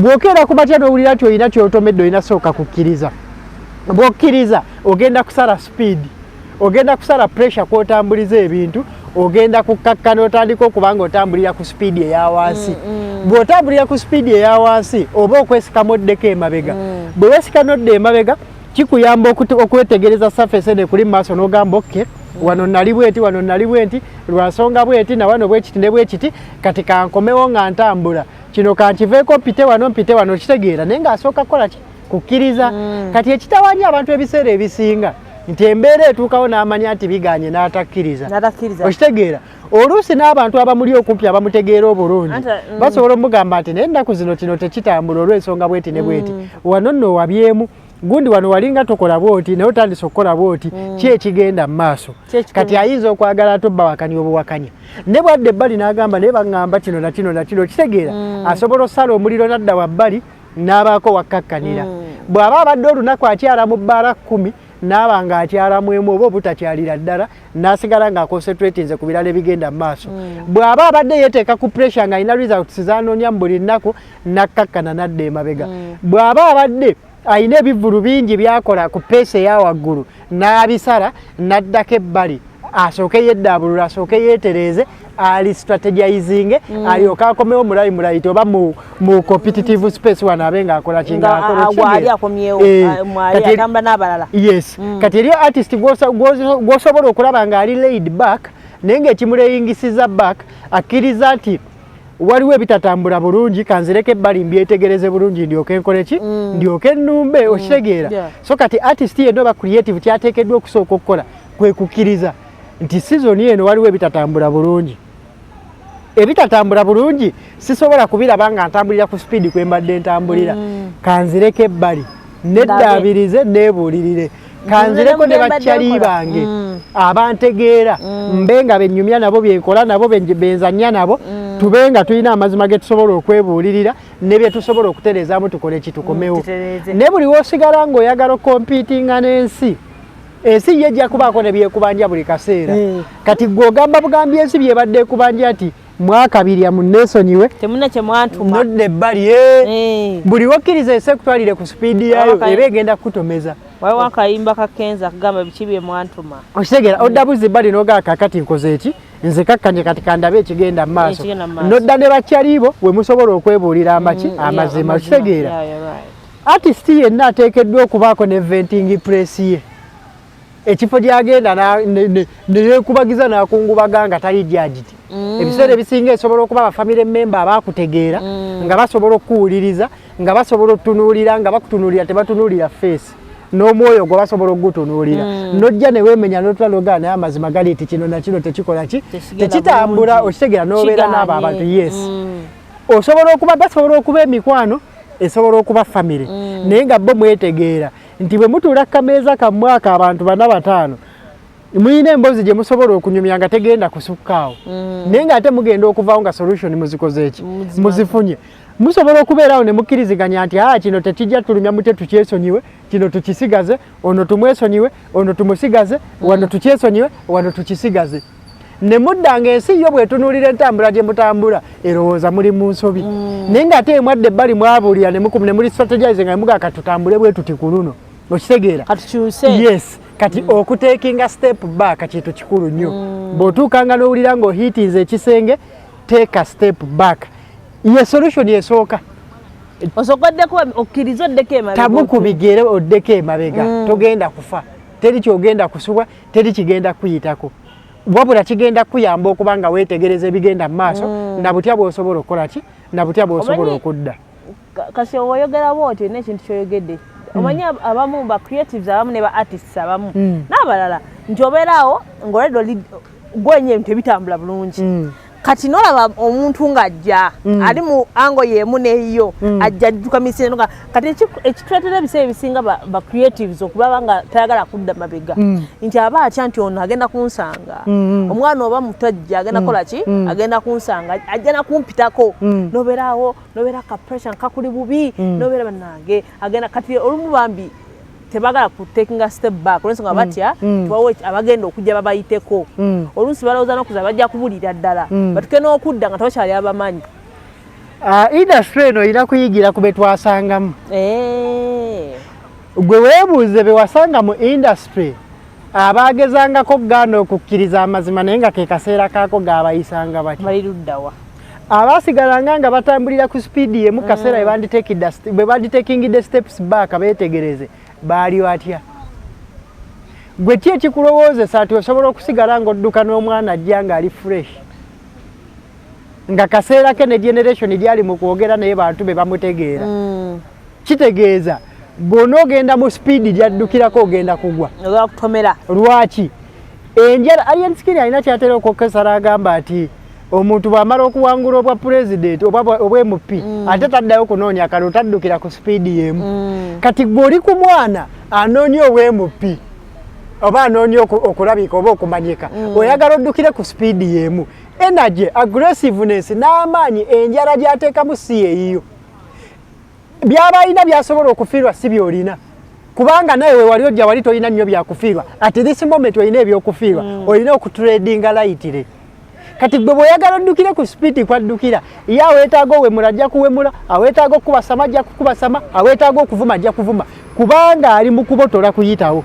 Speaker 3: bw'okeera ku matya n'owulira nti olina kyotomedde, olina sooka kukkiriza. Bw'okkiriza, ogenda kusala speed, ogenda kusala pressure kw'otambuliza ebintu, ogenda kukkakkana otandika okuba nga otambulira ku speed eya wansi. Bw'otambulira ku speed eya wansi oba okwesikamu oddeko emabega, bwe weesika n'odda emabega kikuyamba okwetegereza surface eno ekuli mu maaso n'ogamba, okay, wano nali bweti, wano nali bwenti lwa nsonga bweti, na wano bwekiti ne bwekiti, kati kankomewo nga ntambula kino, kankiveeko mpite wano, mpite wano, okitegeera? Naye ng'asooka kukola ki? Kukkiriza. Kati ekitawanya abantu ebiseera ebisinga nti embeera etuukawo n'amanya nti biganye n'atakkiriza.
Speaker 4: N'atakkiriza.
Speaker 3: Okitegeera? Oluusi n'abantu abamuli okumpi abamutegeera obulungi basobola omugamba nti naye ennaku zino kino tekitambula olw'ensonga bweti ne bweti, wano nno wabyemu gundi, wano walinga tokola bwoti naye otandise okukola bwoti, ki ekigenda mu maaso?
Speaker 4: Ki ekigenda-
Speaker 3: Kati ayinza okwagala ate obbawakanya obuwakanya, ne bwadde ebbali n'agamba naye baŋŋamba kino na kino na kino, okitegeera? Asobola osala omuliro n'adda wabbali n'abaako wakkakkanira. Bw'aba abadde olunaku akyala mu bbaala 10, n'aba ng'akyalamu emu oba obutakyalira ddala, n'asigala ng'aconcentratinze ku birala ebigenda mu maaso. Bw'aba abadde yeeteeka ku pressure ng'alina results z'anoonya mu buli nnaku, n'akkakkana n'adda emabega. Bw'aba abadde alina ebivvulu bingi by'akola ku pace eya waggulu, n'abisala n'addako ebbali, asooke yeddaabulula, asooke yeetereeze, ali strategizinge, alyoke akomewo mu limelight oba mu competitive space wano abe ng'akola ki,
Speaker 4: Nga
Speaker 3: ng'akola.
Speaker 4: waali
Speaker 3: Okitegeera?
Speaker 4: akomyewo, mwali atambula n'abalala.
Speaker 3: Yes. Kati eriyo artist gw'osobola okulaba ng'ali laid back, naye ng'ekimuleyingisiza back akkiriza nti waliwo ebitatambula bulungi, kanzireko ebbali mbyetegereze bulungi ndyoke nkole ki, ndyoke nnumbe, okitegeera? So kati artist yenna oba creative kyateekeddwa okusooka okukola kwe kukkiriza nti season eno waliwo ebitatambula bulungi. Ebitatambula bulungi sisobola kubiraba nga ntambulira ku speed kwe mbadde ntambulira, kanzireko ebbali neddaabirize, neebuulirire, kanzireko ne
Speaker 4: Ntunule mu
Speaker 3: bakyali
Speaker 4: bye mbadde
Speaker 3: bange
Speaker 4: nkola.
Speaker 3: abantegeera, mbe nga benyumya nabo, byenkola nabo, benzanya nabo. Tube nga tulina amazima ge tusobola okwebuulirira ne bye tusobola okutereezaamu, tukole kitukomewo.
Speaker 4: Tutereeze.
Speaker 3: Ne buli w'osigala ng'oyagala okompiitinga n'ensi, ensi ye ejja kubaako ne byekubanja buli kaseera. Kati gwe ogamba bugambi ensi byebadde ekubanja nti mwakabirya munneesonyiwe,
Speaker 4: temuna kyemwantuma.
Speaker 3: Nodda ebbali. Buli wokkiriza ensi ekutwalire ku sipiidi yaayo, eba egenda kukutomeza.
Speaker 4: Waliwo akayimba ka Kenza akagamba biki bye mwantuma.
Speaker 3: Okitegeera? Odda buzzi ebbali n'ogaa, kakati nkoze eki? Nze kakkanye, kati kandabe ekigenda mu maaso.
Speaker 4: Ekigenda mu maaso.
Speaker 3: Nodda ne bakyalibo we musobola okwebuulira amaki, amazima.
Speaker 4: Amazima.
Speaker 3: Okitegeera?
Speaker 4: Yeah, you're right.
Speaker 3: Artist yenna ateekeddwa okubaako ne venting place ye, ekifo gyagenda neyeekubagiza n'akungubaga nga tali judged. Ebiseera ebisinga esobola okuba abafamily member abakutegeera, nga basobola okukuwuliriza, nga basobola okutunuulira, nga bakutunuulira tebatunuulira face, n'omwoyo gwe basobola okugutunuulira. Nojja ne weemenya n'otula nogaa, naye amazima gali nti kino nakino tekikola ki,
Speaker 4: Tekigenda
Speaker 3: tekitambula.
Speaker 4: bulungi.
Speaker 3: Okitegeera? N'obeera n'abo
Speaker 4: Kigaanye.
Speaker 3: abantu, yes. Osobola okuba, basobola okuba emikwano, esobola okuba family, naye nga bo mwetegeera nti bwe mutuula ku kameeza kammwe ako abantu bana bataano, muyina emboozi gye musobola okunyumya nga tegenda kusukkaawo, naye ng'ate mugenda okuvaawo nga solution muzikoze eki, muzifunye. Musobola okubeerawo ne mukkiriziganya nti aa, kino tekijja tulumya mute, tukyesonyiwe, kino tukisigaze, ono tumwesonyiwe, ono tumusigaze, wano tukyesonyiwe, wano tukisigaze, ne mudda nga ensi yo bw'etunuulira entambula gye mutambula erowooza muli mu nsobi, naye ng'ate emwadde ebbali mwabuulira ne ne muli strategize nga mugaa katutambule bwe tuti ku luno. Okitegeera?
Speaker 4: Katukyuse.
Speaker 3: Yes. Kati okutekinga step back kintu kikulu nnyo. Bw'otuukanga n'owulira ng'ohiitinze ekisenge, take a step back, ye solution esooka.
Speaker 4: Osooka oddeko, okkirize oddeko emabega.
Speaker 3: Tabu ku bigere oddeko emabega. Togenda kufa, teri kyogenda kusubwa, teri kigenda kuyitako, wabula kigenda kuyamba okuba nga weetegereza ebigenda mu maaso na butya bw'osobola okukola ki, na butya bw'osobola
Speaker 4: Omanyi-
Speaker 3: okudda.
Speaker 4: Kasi oyogera bwotyo, olina ekintu kyoyogedde. Omanyi abamu ba creatives abamu ne ba artists abamu n'abalala nti obeeraawo ng'olwedde oli gwenye ebintu ebitambula bulungi. Kati nolaba omuntu ng'ajja ali mu angle y'emu n'eyiyo, ajja adduka misinde nga kati ekituleetera ebiseera ebisinga ba creatives okulaba nga tayagala kudda mabega, nti aba atya nti ono agenda kunsanga, omwana oba mutajja agenda kukola ki, agenda kunsanga, ajja nakumpitako. Nobeeraawo nobeera ka pressure kakuli bubi, nobeera bannange agenda. Kati olumu bambi tebagala ku taking a step back olwensonga batya tiwawo abagenda okujja babayiteko. Oluusi balowooza n'okuza bajja kubulira ddala, batuke n'okudda nga tebakyali abamanyi.
Speaker 3: Industry eno erina kuyigira ku be twasangamu. Gwe weebuuze be wasanga mu industry abaagezangako okugaana okukkiriza amazima, naye nga ke kaseera kaako, gaabayisanga batya?
Speaker 4: Bali luddawa?
Speaker 3: Abaasigalanga nga batambulira ku sipiidi emu kaseera bwe banditekingidde steps back beetegereze, baali batya? Gwe ki ekikulowoozesa nti osobola okusigala ng'odduka n'omwana ajja ng'ali fresh, nga kaseera ke ne generation gyali mu kwogera naye bantu be bamutegeera? Kitegeeza bw'onoogenda mu sipiidi gyaddukirako, ogenda kugwa.
Speaker 4: Ogenda kutomera.
Speaker 3: Lwaki enjala? Alien Skin alina kyatera okwokesa n'agamba nti omuntu bw'amala okuwangula obwa pulezidenti oba obwa MP, ate taddayo kunoonya kalulu, taddukira ku sipiidi y'emu. Kati gwe oli ku mwana anoonya obwa MP oba anoonya okulabika oba okumanyika, oyagala oddukire ku sipiidi y'emu. Energy, aggressiveness n'amaanyi, enjala gy'ateekamu si yeeyiyo. Byaba alina byasobola okufiirwa si byolina, kubanga naye we wali ojja wali tolina nnyo byakufiirwa. At this moment olina ebyokufiirwa, olina okutreadinga lightly. Kati gwe bw'oyagala oddukire ku sipiidi kwaddukira ye, aweetaaga owemula ajja kuwemula, aweetaaga okukubasama ajja kukubasama, aweetaaga okuvuma ajja kuvuma, kubanga ali mu kubotola kuyitawo.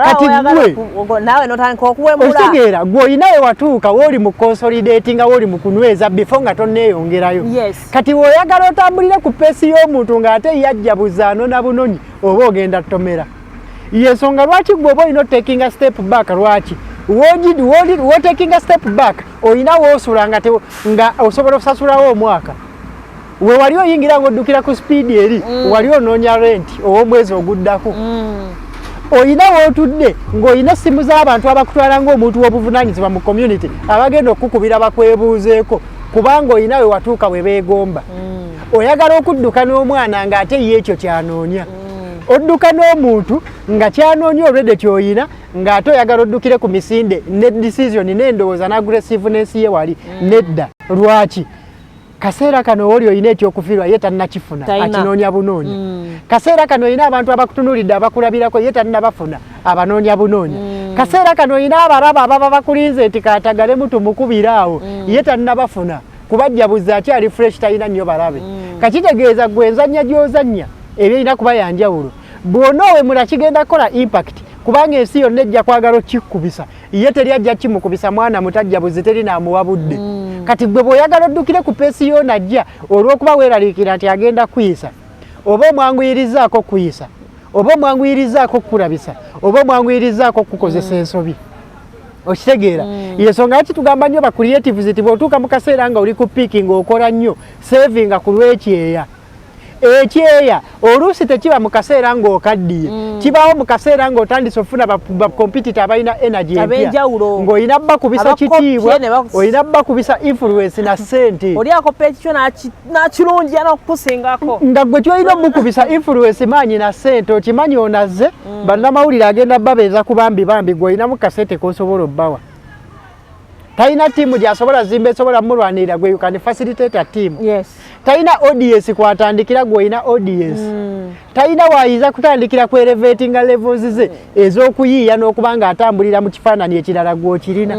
Speaker 3: Kati gwe
Speaker 4: naawe notandika okuwemula.
Speaker 3: Okitegeera? Gwe olina we watuuka, wooli mu consolidating, wooli mu kunyweza before nga tonneeyongerayo. Kati bw'oyagala otambulire ku pace y'omuntu ng'ate yajja buzaano na bunonyi, oba ogenda tomera. Yensonga lwaki gwe oba olina otakinga step back. Lwaki wotakinga step back? Olina woosula nga nga osobola okusasulawo omwaka. We wali oyingira ng'oddukira ku sipiidi eri, wali onoonya rent ow'omwezi oguddako. Olina wootudde ng'olina essimu z'abantu abakutwala ng'omuntu w'obuvunaanyizibwa mu community, abagenda okukukubira bakwebuuzeeko, kubanga olina we watuuka we beegomba. Oyagala okudduka n'omwana ng'ate ye ekyo kyanoonya. Odduka n'omuntu nga kyanoonya olwedde ky'oyina, ng'ate oyagala oddukire ku misinde ne decision n'endowooza n'aggressiveness ye wali. Nedda. Lwaki? Kaseera kano oli olina ekyokufiirwa, ye tannakifuna, akinoonya bunoonya. Kaseera kano olina abantu abakutunuulidde, abakulabirako, ye tannabafuna, abanoonya bunoonya. Kaseera kano olina abalaba ababa bakulinze nti katagalemu tumukubira awo, ye tannabafuna, kubajja buzi, akyali fresh, talina nnyo balabe. Kakitegeeza gwe enzannya gy'ozannya ebyerina kuba yanjawulo. Bw'ona owemula, kigenda kukola impact, kubanga ensi yonna ejja kwagala okikubisa. Ye teri ajja kimukubisa, mwana mutajja buzi, teri namuwa budde. Kati gwe bw'oyagala oddukire ku pace yoonajja, olw'okuba weeraliikira nti agenda kuyisa, oba omwanguyirizaako kuyisa, oba omwanguyirizaako kukulabisa, oba omwanguyirizaako kukozesa ensobi. Okitegeera? Yensonga lwaki tugamba nnyo ba creatives nti bw'otuuka mu kaseera nga oli ku peak, ng'okola nnyo, savinga ku lw'ekyeya. Ekyeya oluusi tekiba mu kaseera ng'okaddiye, kibaawo mu kaseera ng'otandise okufuna ba competitor abalina energy empya,
Speaker 4: Ab'enjawulo.
Speaker 3: ng'olina bakubisa
Speaker 4: Abakopye
Speaker 3: kitiibwa,
Speaker 4: ne
Speaker 3: olina bakubisa influence na ssente.
Speaker 4: Oli akopa ekikyo n'akirungiya n'okukusingako.
Speaker 3: Nga gwe kyolina omukubisa influence, maanyi na ssente. Okimanyi onazze bannamawulire agenda babeeza ku bambi bambi, gwe olinamu kasente kosobola obbawa. Talina ttiimu gyasobola zimba esobola mulwanirira, gwe you can facilitate a team. Talina audience kwatandikira, gwe olina audience. Talina wayinza kutandikira ku elevatinga levels ze ez'okuyiiya n'okuba nga atambulira mu kifaananyi ekirala, gw'okirina.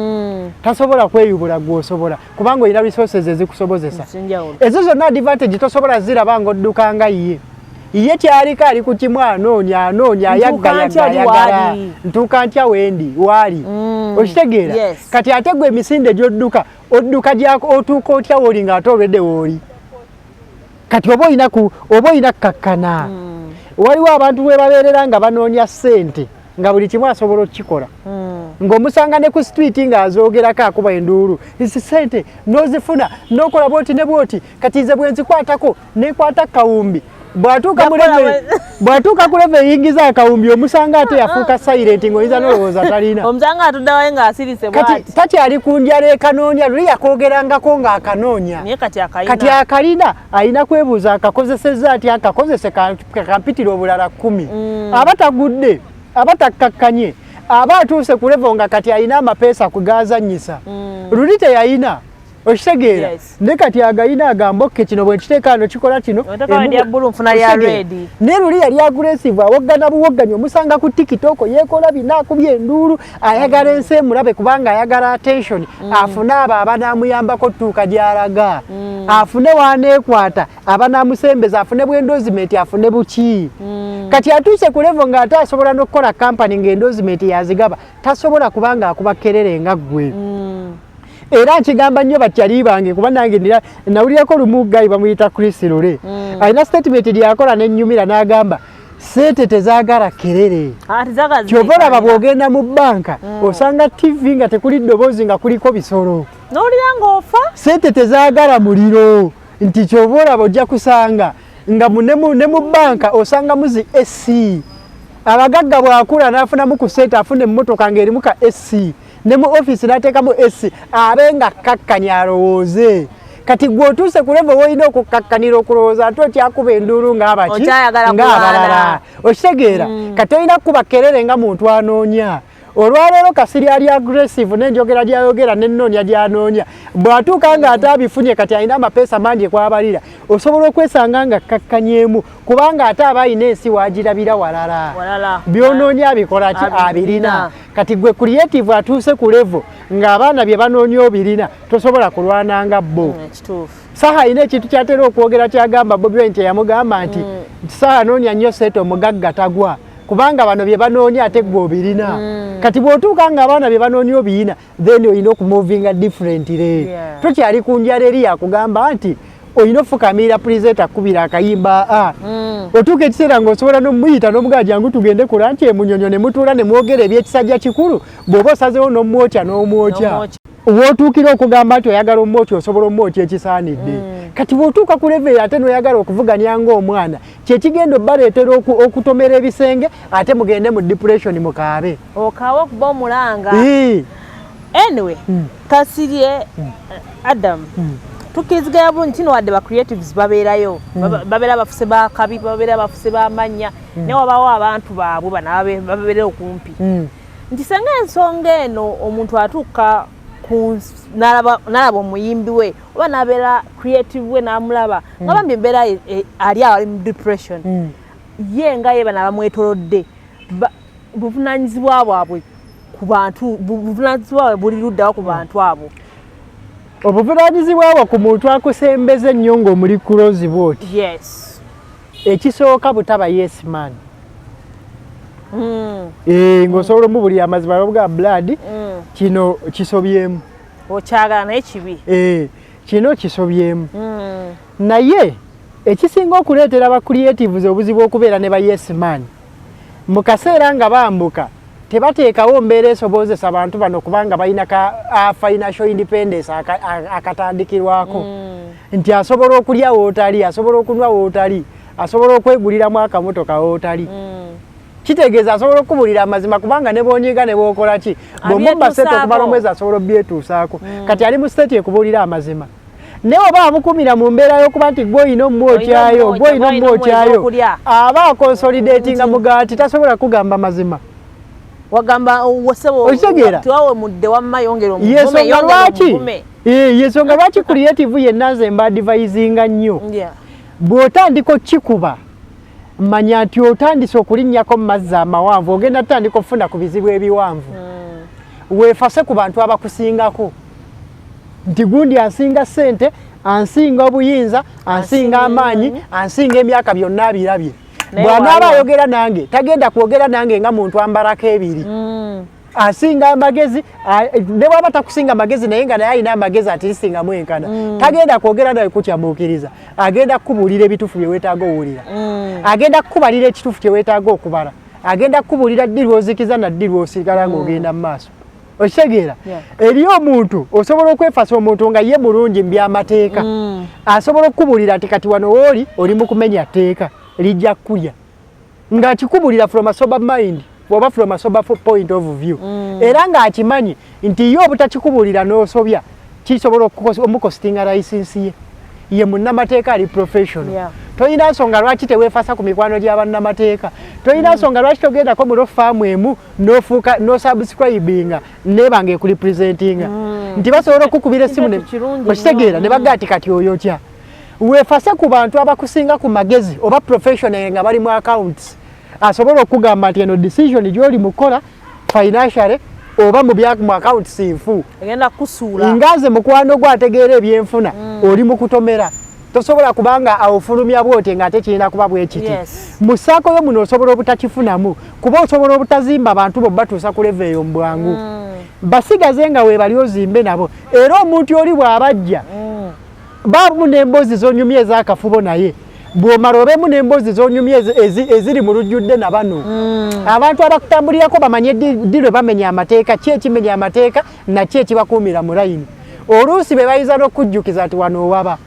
Speaker 3: Tasobola kweyubula, gw'osobola, kubanga olina resources ezikusobozesa.
Speaker 4: Ezinjawulo.
Speaker 3: Ezo zonna advantage tosobola ziraba ng'odduka nga ye. Ye kyaliko ali ku kimu, anoonya, anoonya,
Speaker 4: Ntuuka ntya ali
Speaker 3: ayagayagayagala
Speaker 4: waali.
Speaker 3: Ntuuka ntya wendi waali. Okitegeera?
Speaker 4: Yes.
Speaker 3: Kati ate gwe emisinde gy'odduka, odduka gyako otuuka otya wooli ng'ate olwedde wooli? Kati oba olina kukakkana. Waliwo abantu bwe babeerera nga banoonya ssente, nga buli kimu asobola okukikola, ng'omusanga ne ku street ng'azoogerako, akuba enduulu, ezi ssente n'ozifuna n'okola bwoti ne bwoti. Kati nze bwe nzikwatako nekwata kawumbi, bw'atuuka mu
Speaker 4: Yakola
Speaker 3: bw'atuuka ku level eyingiza akawumbi, omusanga ate yafuuka silent, ng'oyinza n'olowooza talina.
Speaker 4: Omusanga atuddewayo ng'asirise
Speaker 3: Kati
Speaker 4: bw'ati.
Speaker 3: takyali ku njala ekanoonya. Luli yakoogerangako ng'akanoonya.
Speaker 4: Naye kati akayina.
Speaker 3: Kati akalina, alina kwebuuza akakozesezza atya, akakozese kampitira obulala 10. Aba tagudde, aba takkakkanye, aba atuuse ku level nga kati alina amapeesa kugazannyisa. Luli teyayina, okitegeera?
Speaker 4: Yes.
Speaker 3: Ne kati agayina, agamba, "Okay, kino bwe nkiteeka wano kikola kino."
Speaker 4: Oteeka wano lya blue, nfuna lya
Speaker 3: Okitegeera?
Speaker 4: red.
Speaker 3: Naye luli yali aggressive, awoggana buwogganyi, omusanga ku TikTok yeekola bina, akubye enduulu, ayagala ensi emulabe, kubanga ayagala attention, afune abo abanaamuyambako tuuka gy'alaga, afune waneekwata abanaamusembeza, afune bw endorsement, afune buki. Kati atuuse ku level ng'ate asobola n'okukola kampani ng'endorsement yazigaba, tasobola kubanga akuba kerere nga ggwe. Era nkigamba nnyo bakyali bange, kuba nange nawulirako lumu guy bamuyita Chris Lule, alina statement lyakola nenyumira, n'agamba sente tezaagala kerere.
Speaker 4: Ah, tezaagala.
Speaker 3: Kyova olaba
Speaker 4: zireekaanira.
Speaker 3: Bw'ogenda mu banka osanga TV nga tekuli ddoboozi, nga kuliko bisolo.
Speaker 4: N'owulira ng'ofa.
Speaker 3: Sente tezaagala muliro, nti kyova olaba ojja kusanga nga ne mu banka osangamu zi AC. Abagagga bw'akula n'afunamu ku sente, afuna emmotoka ng'erimu ka AC, ne mu ofiisi n'ateekamu AC, abe nga kkakkanya alowooze. Kati gwe otuuse ku level woolina okukkakkanira okulowooza, ate okyakuba enduulu ng'abaki,
Speaker 4: Okyayagala
Speaker 3: ng'abalala.
Speaker 4: kulwana.
Speaker 3: Okitegeera? Kati olina kukuba kerere nga muntu anoonya. Olwaleero Kasiri ali aggressive n'enjogera gyayogera n'ennoonya gy'anoonya. Bw'atuuka ng'ate abifunye, kati alina amapeesa mangi kwabalira, osobola okwesanga nga kkakkanyemu, kubanga ate aba alina ensi waagirabira walala.
Speaker 4: Walala.
Speaker 3: Byonoonya abikola ki?
Speaker 4: Abirina.
Speaker 3: Abirina. Kati gwe creative atuuse ku level ng'abaana bye banoonya obirina, tosobola kulwana nga bo.
Speaker 4: Kituufu.
Speaker 3: Saha alina ekintu kyatera okwogera kyagamba Bobi Wine, teyamugamba nti Saha anoonya nnyo sente, omugagga tagwa, kubanga bano bye banoonya ate gwe obirina. Kati bw'otuuka nga abaana bye banoonya obiyina, then olina okumovinga differently. Tokyali ku njala eri yakugamba nti olina ofukamira presenter akubira akayimba. A otuuka ekiseera ng'osobola n'omuyita n'omugaa, "Jangu tugende ku lunch emunyonyo," ne mutuula ne mwogera ebyekisajja kikulu. Bw'oba osazeewo n'omwokya, n'omwokya.
Speaker 4: N'omwokya.
Speaker 3: Wootuukira okugamba nti oyagala omwokya, osobola omwokya ekisaanidde. Kati bw'otuuka ku level ate n'oyagala okuvuganya ng'omwana, kyekigenda obbaleetera okutomera ebisenge, ate mugende mu depression mukaabe.
Speaker 4: Okaawa okuba omulanga.
Speaker 3: Ii.
Speaker 4: Anyway, Kasirye Adam, tukkiriziganya bulungi kino, wadde ba creatives babeerayo, babeera bafuse bakabi, babeera bafuse bamanya, naye wabawo abantu baabwe bano babeera okumpi, nti senga ensonga eno omuntu atuuka N'alaba omuyimbi we oba n'abeera creative we n'amulaba nga bambi embeera ali awo, ali mu depression, ye nga ye bano abamwetolodde, buvunanyizibwa bwabwe ku bantu, buvunanyizibwa bwabwe buli luddawo ku bantu abo?
Speaker 3: Obuvunanyizibwa bwo ku muntu akusembeza ennyo ng'omuli close bwoti, ekisooka butaba yes man. Ng'osobola omubulira amazima nobuga, "Blood, kino kisobyemu."
Speaker 4: Okyagala naye kibi.
Speaker 3: Kino kisobyemu. Naye ekisinga okuleetera ba creatives obuzibu okubeera ne ba yes man mu kaseera nga bambuka, tebateekawo mbeera esobozesa bantu bano, kubanga balina ka financial independence akatandikirwako nti asobola okulya wootali, asobola okunywa wootali, asobola okweguliramu akamotoka wootali. Kitegeeza asobola okubulira amazima, kubanga ne bwonyiga ne bwokola ki, bw'omubba sente okumala omwezi, asobola obyetuusaako. Kati ali mu state ekubuulira amazima, naye oba amukumira mu mbeera y'okuba nti gwe olina omwokyayo, gwe olina omwokyayo, aba aconsolidatinga mugaati, tasobola kugamba mazima.
Speaker 4: Wagamba wosebo.
Speaker 3: Okitegeera?
Speaker 4: Tiwawemudde, wamma yongera
Speaker 3: yensonga lwaki, yensonga lwaki creative yenna nze mba advisinga nnyo, bw'otandika okikuba, manya nti otandise okulinnyako mu mazzi amawanvu, ogenda tutandika okufuna ku bizibu ebiwanvu. Weefase ku bantu abakusingako nti gundi ansinga ssente, ansinga obuyinza, ansinga amaanyi, ansinga emyaka, byonna abirabye. Bw'anaaba ayogera nange, tagenda kwogera nange nga muntu ambalako ebiri. Asinga amagezi, ne bwaba takusinga amagezi, naye nga naye alina amagezi atirisingamu enkana, tagenda kwogera nawe kukyamuukiriza. Agenda kukubuulira ebituufu bye weetaaga owulira, agenda kukubalira ekituufu kye weetaaga okubala, agenda kukubuulira ddi lw'ozikiza na ddi lw'osigala ng'ogenda mu maaso. Okitegeera? Eri omuntu osobola okwefasa omuntu nga ye mulungi mu byamateeka, asobola okukubuulira nti kati wano wooli oli mu kumenya tteeka, lijja kukulya, ng'akikubulira from a sober mind oba from a sober point of view, era ng'akimanyi nti ye obutakikubulira n'osobya kisobola omucostinga license ye. Ye munnamateeka ali professional. Tolina nsonga lwaki teweefasa ku mikwano gy'abannamateeka. Tolina nsonga lwaki togendako mu law firm emu n'ofuuka n'osubscribinga neba nga ekurepresentinga, nti basobola okukubira essimu.
Speaker 4: Kintu kirungi.
Speaker 3: Okitegeera? Ne bagaa ti kati oyo otya. Weefase ku bantu abakusinga ku magezi oba professional nga bali mu accounts, asobola okugamba nti eno decision gy'oli mukola financially oba mu bya mu accounts nfu.
Speaker 4: Egenda kusuula.
Speaker 3: Nga nze mukwano gwo ategeera ebyenfuna, oli mu kutomera, tosobola kubanga awofulumya bwoti nga ate kirina kuba bwe kiti. Mu circle yo muno osobola obutakifunamu, kuba osobola obutazimba bantu bo batuusa ku level eyo mu bwangu. Basigaze nga weebali, ozimbe nabo. Era omuntu oli bw'abajja, baamu n'emboozi z'onyumya ez'akafubo, naye bw'omala obeemu n'emboozi z'onyumya eziri mu lujjudde na bano abantu abakutambulirako, bamanye ddi lwe bamenya amateeka, ki ekimenya amateeka naki ekibakuumira mu layini. Oluusi be bayinza n'okujjukiza nti wano owaba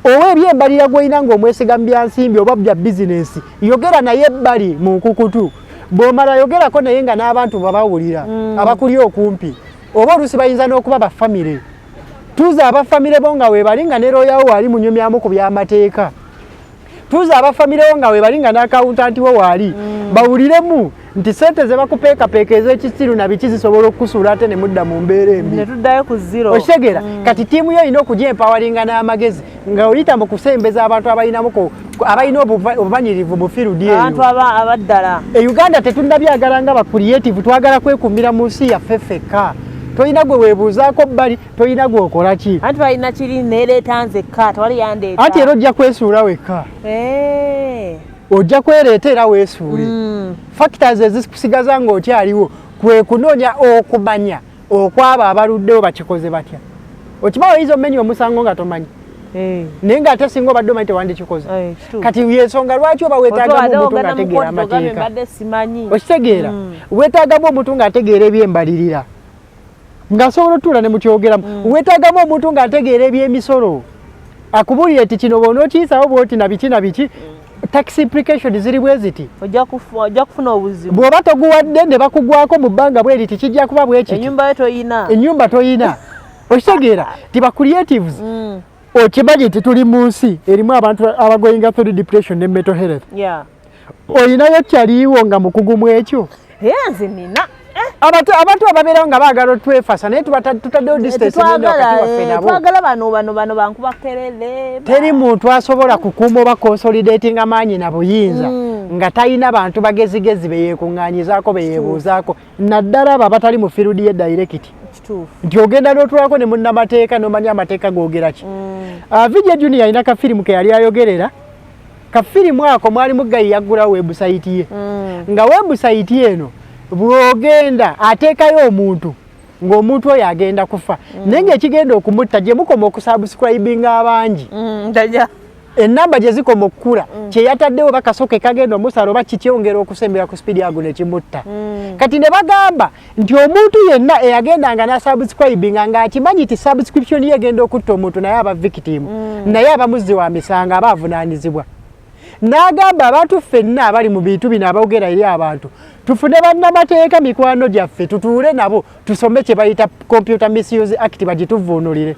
Speaker 3: owa ebyembalira gw'olina ng'omwesiga mu byansimbi oba bya bizinensi, yogera naye ebbali mu nkukutu. Bw'omala yogerako naye nga n'abantu babawulira abakuli okumpi, oba oluusi bayinza n'okuba bafamire. Tuuza abafamire bo nga weebali nga ne looyawo waali, munyumyamu ku byamateeka. Tuuza abafamire bo nga weebali nga n'accountant wo waali, bawuliremu nti sente ze bakupeekapeeka ez'ekisiru na biki zisobola okukusuula ate ne mudda mu mbeera embi.
Speaker 4: Ne tuddayo ku zero.
Speaker 3: Okitegeera? Kati ttiimu yo olina okugyempoweringa n'amagezi nga oyita mu kusembeza abantu abalinamu abalina obumanyirivu mu field eyo.
Speaker 4: Abantu abaddala.
Speaker 3: E Uganda tetunnabyagala nga ba creative, twagala kwekuumira mu nsi yaffe ffekka. Tolina gwe weebuuzaako bbali, tolina gwe okola ki.
Speaker 4: Anti balina kiri neereeta nzekka, tewali yandeeta.
Speaker 3: Anti era ojja kwesuula wekka. Ojja kwereeta era weesuule. Factors ezikusigaza ng'okyaliwo kwe kunoonya okumanya okwabo abaluddewo bakikoze batya. Okiba oyinza omenya omusango nga tomanyi, naye ng'ate singa obadde omanyi tewandikikoze. Kati yensonga lwaki oba weetaagamu omuntu ng'ategeera amateeka.
Speaker 4: Mbadde simanyi.
Speaker 3: Okitegeera? Weetaagamu omuntu ng'ategeera ebyembalirira, ng'asobola otuula ne mukyogeramu. Weetaagamu omuntu ng'ategeera ebyemisolo, akubuulire nti kino bw'onookiyisawo bw'oti na biki na biki, tax implication ziri bwe ziti.
Speaker 4: Ojja kufuna obuzibu.
Speaker 3: Bw'oba toguwadde ne bakugwako mu bbanga bwe riti, kijja kuba bwe kiti.
Speaker 4: Ennyumba yo toyina.
Speaker 3: Ennyumba toyina. Okitegeera? Ti ba creatives, okimanyi nti tuli mu nsi erimu abantu abagoinga through depression ne mental health? Oyinayo kyaliiwo nga mukugu mu ekyo?
Speaker 4: Era nze nina.
Speaker 3: Abantu ababeerawo nga baagala otwefasa, naye tutaddewo distance nene wakati waffe nabo.
Speaker 4: Twagala bano bankuba kerere.
Speaker 3: Teri muntu asobola kukuuma oba consolidatinga maanyi na buyinza nga talina bantu bagezigezi beyeekuŋŋaanyizaako, beyeebuuzaako, naddala abo abatali mu field ye direct. Nti ogenda n'otulako ne munnamateeka n'omanya amateeka googera ki. VJ Junior alina kafirimu ke yali ayogerera. Kafirimu ako mwalimu guy yaggulawo website ye, nga website eno bw'ogenda ateekayo omuntu, ng'omuntu oyo agenda kufa, naye ng'ekigenda okumutta, gye mukoma okusubscribinga abangi, enamba gye zikoma okukula, kyeyataddewo bakasoke kagenda omusala oba kikyongera okusembera ku speed ago nekimutta. Kati ne bagamba nti omuntu yenna eyagendanga n'asubscribinga ng'akimanyi nti subscription ye egenda okutta omuntu, naye aba victim, naye aba muzzi wa misango, aba avunaanizibwa. N'agamba abantu ffenna abali mu bintu bino, aboogera eri abantu, tufune bannamateeka mikwano gyaffe, tutuule nabo tusome kye bayita Computer Misuse Act, bagituvuunulire.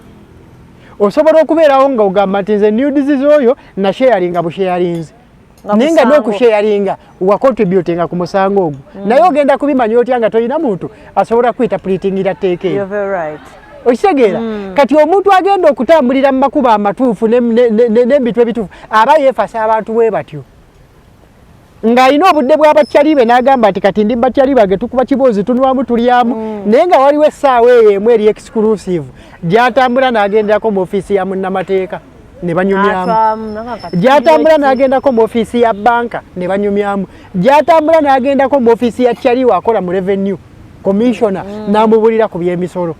Speaker 3: Osobola okubeerawo nga ogamba nti nze nudes oyo nasharinga busharinzi, naye nga n'okusharinga wacontributinga ku musango ogwo. Naye ogenda kubimanya otya nga tolina muntu asobola kuyita puritingira tteeka eryo? Okitegeera? Kati omuntu agenda okutambulira mu makubo amatuufu n'ebintu ebituufu aba yeefasa abantu bwe batyo, ng'alina obudde bw'abakyali be, n'agamba nti kati ndi bakyali bange, tukuba kiboozi, tunwamu, tulyamu, naye nga waliwo essaawa eyo emu eri exclusive gy'atambula n'agenderako mu ofiisi ya munnamateeka ne banyumyamu, gy'atambula n'agendako mu ofiisi ya banka ne banyumyamu, gy'atambula n'agendako mu ofiisi ya kyaliwo akola mu revenue commissioner n'amubulira ku by'emisolo.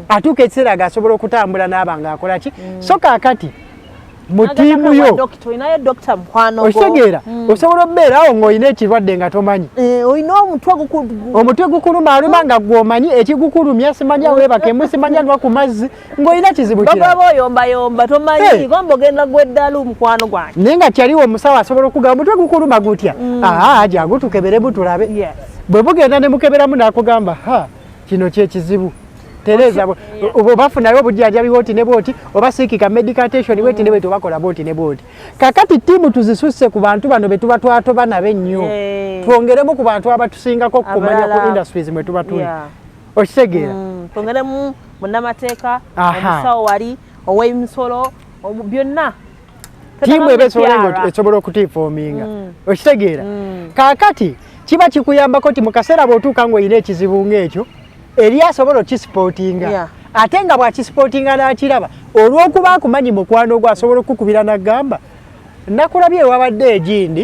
Speaker 3: Atuuka ekiseera ng'asobola okutambula n'aba ng'akola ki. So kaakati mu ttiimu yo, okitegeera, osobola okubeerawo ng'olina ekirwadde nga tomanyi.
Speaker 4: Olina omutwe.
Speaker 3: Omutwe gukuluma aluma nga gwomanyi ekigukulumya, simanya weebakemu, simanya nwa ku mazzi, ng'olina kizibu kirala.
Speaker 4: Bagaba oyombayomba, tomanyi gamba ogenda gweddalu, mukwano gwange.
Speaker 3: Naye nga kyaliwo omusawo asobola okugamba omutwe gukuluma gutya, aa, jangu tukeberemu tulabe. Bwe bugenda ne mukeberamu n'akugamba, ha, kino kyekizibu, tereeza, oba bafunayo obujjanjabi bwoti ne bwoti, oba seekinga medical attention bweti ne bweti, obakola bwoti ne bwoti. Kakati ttiimu tuzisusse ku bantu bano be tuba twatoba nabo ennyo, twongeremu ku bantu abatusingako okumanya ku industries mwe tuba tuli. Okitegeera?
Speaker 4: Twongeremu munnamateeka, omusawo wali ow'emisolo, byonna.
Speaker 3: Ttiimu eba esobola okutiifoominga. Okitegeera? Kaakati kiba kikuyambako nti mu kaseera bw'otuuka ng'olina ekizibu ng'ekyo, eri asobola okisupportinga, ate nga bw'akisupportinga n'akiraba, olw'okuba akumanyi mukwano gwo, asobola okukubira n'agamba, nakulabye wabadde egindi,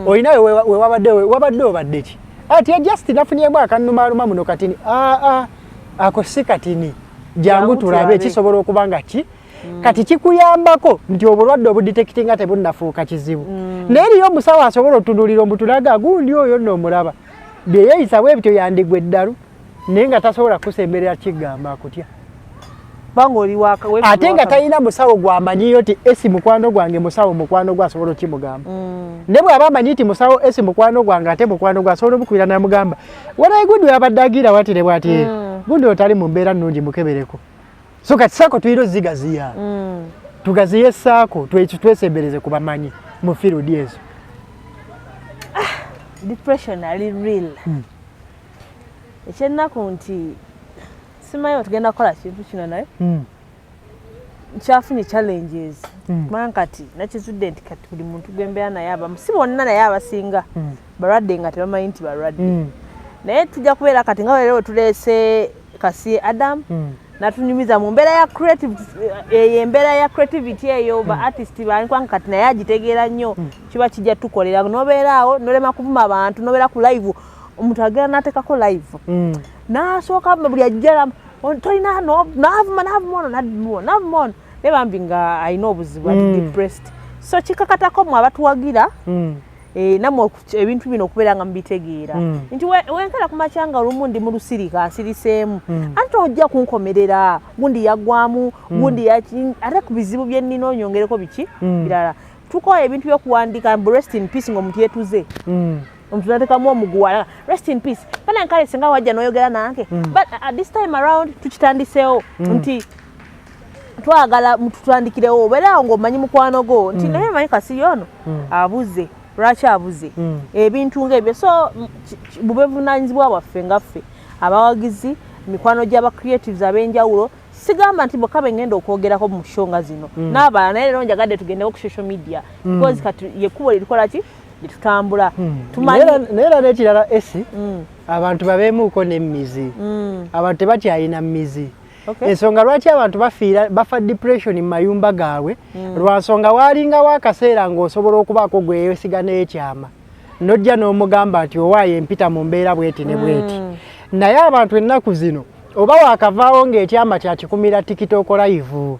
Speaker 3: olina wewabadde, wabadde obadde ki? Ati just nafunyemu akannumaluma muno katini. Aa, ako si katini, jangu tulabe, kisobola okuba nga ki. Kati kikuyambako nti obulwadde obudetectinga tebunnafuuka kizibu. Naye eriyo omusawo asobola otunuulira omuntu naga, gundi oyo nno omulaba bye yeeyisa bwe bityo, yandigwa eddalu, naye nga tasobola kusemberera kigamba akutya, ate nga talina musawo gwamanyiyo nti esi mukwano gwange, musawo mukwano gwe asobola okimugamba. Ne bw'aba amanyi nti musawo esi mukwano gwange, ate mukwano gwe asobola omukubira namugamba, walayi gundi wabadde agira wati ne bwati, gundi otali mu mbeera nnungi, mukebereko. So kati SACCO tulina ozigaziya, tugaziye SACCO, twesembereze ku bamanyi mu field ezo.
Speaker 4: Depression ali real. Ekyennaku nti simanyi tugenda kukola kintu kino, naye nkyafunye challenges, kubanga kati nakizudde nti kati buli muntu gwembeera naye, abamu, si bonna, naye abasinga balwadde nga tebamanyi nti balwadde. Naye tujja kubeera kati nga leero tuleese Kasi Adam, natunyumiza mu mbeera ya creative eyo, embeera ya creativity eyo, ba artist bani, kubanga kati naye agitegeera nnyo. Kiba kijja tukolera nobeera awo nolema kuvuma abantu, nobeera ku live, omuntu agenda nateekako live, nasooka buli ajja tolina, navuma, navuma ono, navuma ono, ono, naye bambi nga alina obuzibu, ali depressed. So kikakatako mwe abatuwagira, nammwe ebintu bino okubeera nga mubitegeera nti wenkera ku makya nga olumu ndi mu lusirika, nsiriseemu, ate ojja kunkomerera gundi yaggwamu gundi ate ku bizibu bye nnina onyongereko biki birala. Tukola ebintu byokuwandiika mbu rest in peace, ng'omuntu yetuze, omuntu natekamu omuguwa, rest in peace. Bana nkale singa wajja n'oyogera nange, but this time around tukitandiseewo nti twagala tutandikirewo, obeerawo ng'omanyi mukwano gwo nti naye manyi kasi ono abuze, lwaki abuze, ebintu ng'ebyo. So bube buvunaanyizibwa bwaffe nga ffe. Abawagizi, mikwano gy'aba creatives ab'enjawulo, sigamba nti bokka bengenda okwogerako mu show nga zino n'abalala, naye leero njagadde tugendeko ku social media because kati yekkubo lirikola ki lyetutambula. Tumanyi
Speaker 3: Naye era n'ekirala esi, abantu babeemuuko n'emmizi. Abantu tebakyalina mmizi. Ensonga lwaki abantu bafiira, bafa depression mu mayumba gaabwe, lwa nsonga waalingawo akaseera ng'osobola okubaako gweyesiga n'ekyama, nojja n'omugamba nti owaayo empita mu mbeera bweti ne bweti. Naye abantu ennaku zino oba waakavaawo ng'ekyama kyakikumira TikTok live.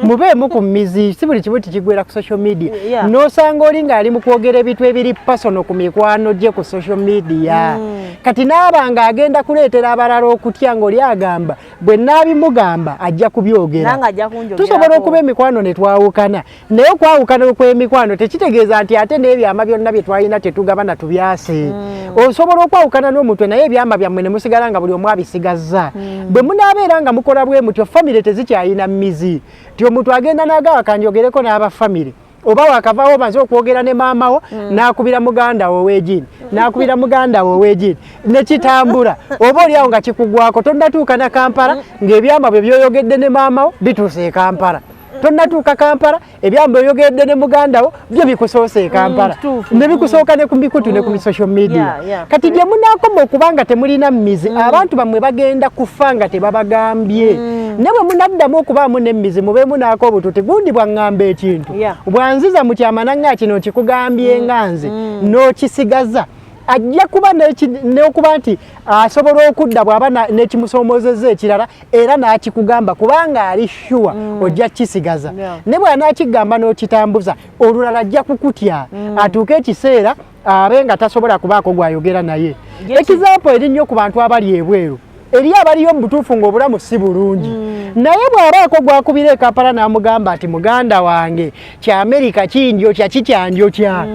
Speaker 3: Mubeemu ku mmizi, si buli kimu tikigwera ku social media. N'osanga oli ng'ali mu kwogera ebintu ebiri personal ku mikwano gye ku social media. Kati naaba ng'agenda kuleetera abalala okutya, ng'oli agamba bwe naabimugamba ajja kubyogera.
Speaker 4: Nange ajja kunjogerako.
Speaker 3: Tusobola okuba emikwano ne twawukana, naye okwawukana okw'emikwano tekitegeeza nti ate n'ebyama byonna bye twalina tetugabana tubyase. Osobola okwawukana n'omuntu naye ebyama byammwe ne musigala nga buli omu abisigazza. Bwe munaabeera nga mukola bwe mutyo, famire tezikyalina mmizi, ti omuntu agenda n'agaba kanjogereko n'aba famire, oba wakavaawo omaze okwogera ne maamawo, n'akubira muganda wo ow'egiini, n'akubira muganda wo ow'egiini, ne kitambula. Oba oliawo nga kikugwako, tonnatuuka na Kampala ng'ebyama bwe byoyogedde ne maamawo bituuse e Kampala. Tonnatuuka Kampala, ebyama byoyogedde ne muganda wo byo bikusoose e Kampala, ne bikusooka ne ku mikutu ne ku social media. Kati gye munaakoma okuba nga temulina mmizi, abantu bammwe bagenda kufa nga tebabagambye. Ne bwe munaddamu okubaamu n'emmizi, mubeemu naako obututi gundi bwaŋŋamba ekintu, bwanziza mu kyama naŋŋa kino nkikugambye nga nze, n'okisigaza, ajja kuba n'okuba nti asobola okudda bw'aba n'ekimusoomozezza ekirala era n'akikugamba, kubanga ali sure ojja kukisigaza. Ne bw'anaakigamba n'okitambuza, olulala ajja kukutya, atuuke ekiseera abe nga tasobola kubaako gw'ayogera naye. Example eri nnyo ku bantu abali ebweru, eri abaliyo mu butuufu ng'obulamu si bulungi, naye bw'abaako gwakubira e Kampala n'amugamba nti muganda wange kya Amerika kinjokya, kikyanjokya,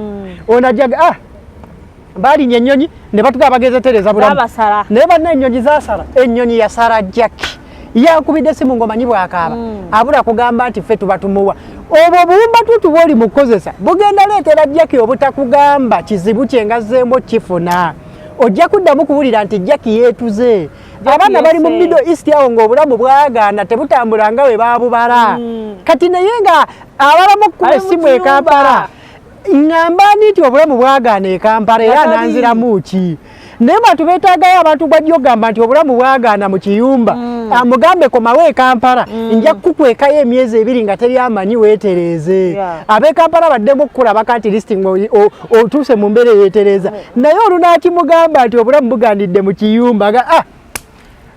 Speaker 3: ono ajja ah balinnya ennyonyi ne batuga bageze tereza bulamu, naye banna ennyonyi zasala, ennyonyi yasala. Jacki yankubidde simu ng'omanyi bwakaaba, abula kugamba nti ffe tuba tumuwa obwo obuwumba tutu bwoli mu kukozesa bugenda leetera Jacki obutakugamba kizibu kye nga zzeemu kifuna. Ojja kuddamu kuwulira nti Jacki yeetuze, abaana bali mu Middle East awo ng'obulamu bwagaana, tebutambula nga bwe baabubala. Kati naye nga abalamu okukuba essimu e Kampala, ŋŋamba ani nti obulamu bwagaana e Kampala, era ananziramu ki? Naye bantu beetaagayo abantu gwajja ogamba nti obulamu bwagaana mu kiyumba, amugambe komawo e Kampala, nja kukukwekayo emyezi 2 nga teri amanyi, weetereeze. Ab'e Kampala baddemu okukulabako at least otuuse mu mbeera eyeetereeza. Naye olunaakimugamba nti obulamu bugaanidde mu kiyumba, nga ah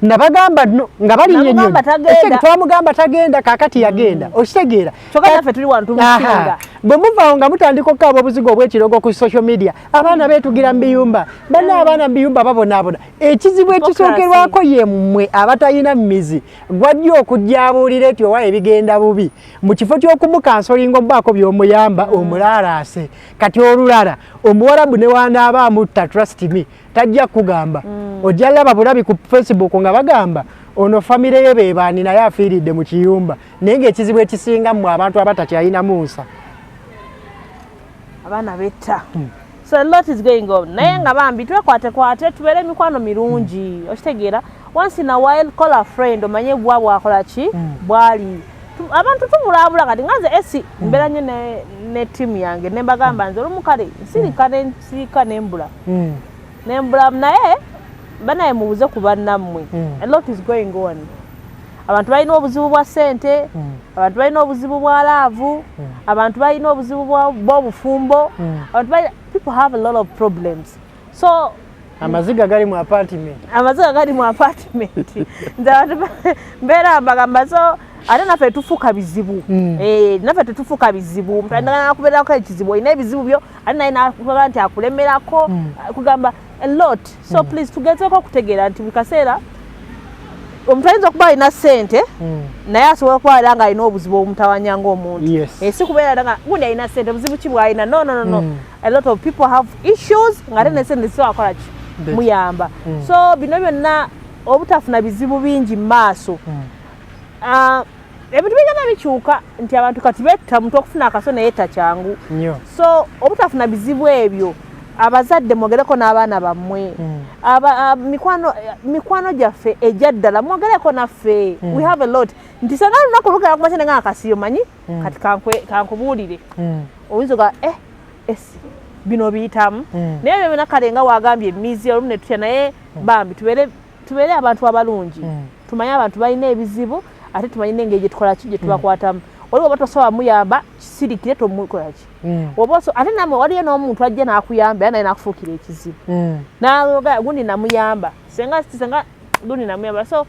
Speaker 3: nabagamba no nga balinnya ennyonyi, twamugamba tagenda, kakati yagenda. Okitegeera? Bwe muvaawo nga mutandika okukaaba obuzigo obw'ekirogo ku social media, abaana beetugira mu biyumba, banna abaana mu biyumba babonaabona. Ekizibu ekisookerwako ye mmwe abatalina mmizi. Gwajja okujja abuulire nti owa ebigenda bubi, mu kifo ky'okumucounselinga omubaako by'omuyamba, omulaalaase. Kati olulala omuwarabu ne wanaaba amutta, trust me, tajja kugamba. Ojja laba bulabi ku Facebook nga bagamba ono famire ye bebaani, naye afiiridde mu kiyumba. Naye ng'ekizibu ekisinga mmwe abantu abatakyalinamu nsa.
Speaker 4: Abaana betta. So a lot is going on, naye nga bambi twekwate tubeere emikwano mirungi. Okitegeera? Once in a while call a friend, omanye bwa bwakola ki, bwali. Abantu tubulaabula. Kati nga nze esi mbeera nnyo ne ttiimu yange ne mbagamba nze olumu kale nsirika nensirika nembula nembula, naye banaye mubuze ku bannammwe. A lot is going on. Abantu balina obuzibu bwa ssente, abantu balina obuzibu bwa love, abantu balina obuzibu bw'obufumbo, abantu balina, people have a lot of problems, so
Speaker 3: Amaziga gali mu apartment.
Speaker 4: Amaziga gali mu apartment. Nze abantu mbeera mbagamba, so ate naffe tufuuka bizibu. Eh, naffe tetufuuka bizibu. Omuntu alina nakubeerako ekizibu, olina ebizibu byo, ate naye nakuba nti akulemerako, kugamba a lot. So please tugezeeko okutegeera nti buli kaseera omuntu ayinza okuba alina ssente, naye asobola okuba era nga alina obuzibu obumutawanya ng'omuntu. Eh, si kubeera nga gundi alina ssente, buzibu ki bw'alina? No, no, no, no. A lot of people have issues nga ate ne ssente zisobola kukola ki? Muyamba. So bino byonna obutafuna bizibu bingi mu maaso. Ah, ebintu bigenda bikyuka nti abantu kati betta, omuntu okufuna akaso naye yetta kyangu.
Speaker 3: Nnyo.
Speaker 4: So obutafuna bizibu ebyo, Abazadde, mwogereko n'abaana bammwe. Mikwano gyaffe ejja ddala, mwogereko naffe. We have a lot nti senga lunaku lugala kumakya nga akasiyo manyi kati kankubuulire, oyinza oga esi bino biyitamu. Naye ebyo byonna, kale nga wagambye emizi olumu ne tutya, naye bambi tubeere abantu abalungi. Tumanye abantu balina ebizibu, ate tumanye n'engeri gye tukola ki, gye tubakwatamu. Oli oba tosobola muyamba, kisirikire, tomukola ki. Oba ate namwe waliyo n'omuntu ajja n'akuyamba era naye n'akufuukira ekizibu. Naga gundi namuyamba, senga gundi namuyamba. So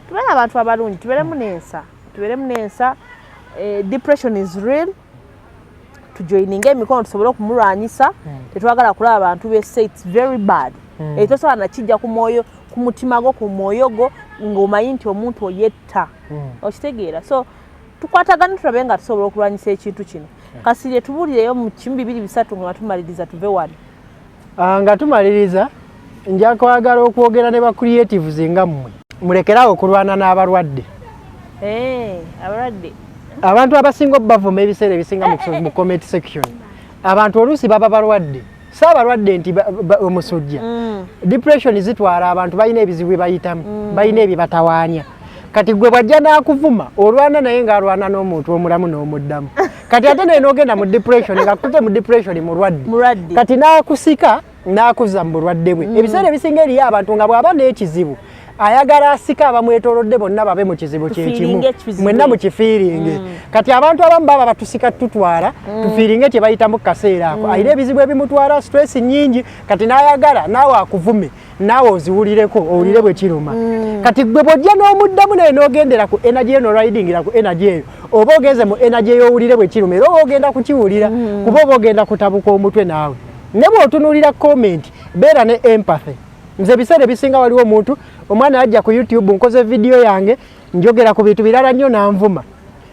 Speaker 4: tubeere abantu abalungi, tubeeremu n'ensa, tubeeremu n'ensa. Depression is real. Tujoininge emikono tusobole okumulwanyisa. Tetwagala kulaba abantu besse. It's very bad. Tosobola nakijja ku mwoyo, ku mutima gwo, ku mwoyo gwo, ng'omanyi nti omuntu oyetta. Okitegeera? So tukwatagane, tulabe nga tusobola okulwanyisa ekintu kino. Kasirye, tubuulireyo mu kimu, bibiri, bisatu nga tumaliriza, tuve wano.
Speaker 3: Ah, nga tumaliriza, nja kwagala okwogera ne ba creatives nga mmwe. Mulekerawo okulwana n'abalwadde.
Speaker 4: Abalwadde.
Speaker 3: Abantu abasinga obavuma ebiseera ebisinga mu comment section, abantu oluusi baba balwadde, si abalwadde nti omusujja. Depression zitwala abantu, balina ebizibu bye bayitamu, balina ebibatawaanya. Kati gwe bwajja n'akuvuma, olwana naye ng'alwana n'omuntu omulamu n'omuddamu. Kati ate naye n'ogenda mu depression, nga kute mu depression mulwadde.
Speaker 4: Mulwadde.
Speaker 3: Kati n'akusika n'akuzza mu bulwadde bwe. Ebiseera ebisinga eriyo abantu nga bw'aba n'ekizibu ayagala asika abamwetoolodde bonna babe mu kizibu kyekimu.
Speaker 4: Tufeelinge ekizibu
Speaker 3: Mwenna
Speaker 4: ekyo.
Speaker 3: Mukifeelinge. Kati abantu abamu baba batusika tutwala tufeelinge kye bayitamu ku kaseera ako. Alina ebizibu ebimutwala, stress nnyingi, kati n'ayagala naawe akuvume, naawe oziwulireko, owulire bwe kiruma. Kati gwe bw'ojja n'omuddamu naye n'ogendera ku energy eno, ridingira ku energy eyo, oba ogenze mu energy ey'owulire bwe kiruma, era oba ogenda kukiwulira, kuba oba ogenda kutabuka omutwe naawe. Ne bw'otunuulira comment, beera ne empathy. Nze ebiseera ebisinga waliwo omuntu, omwana yajja ku YouTube, nkoze vidiyo yange njogera ku bintu birala nnyo, nanvuma,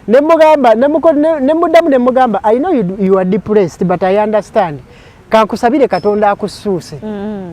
Speaker 3: nemugamba, nemuddamu nemugamba, "I know you are depressed, but I understand. Kankusabire Katonda akussuuse."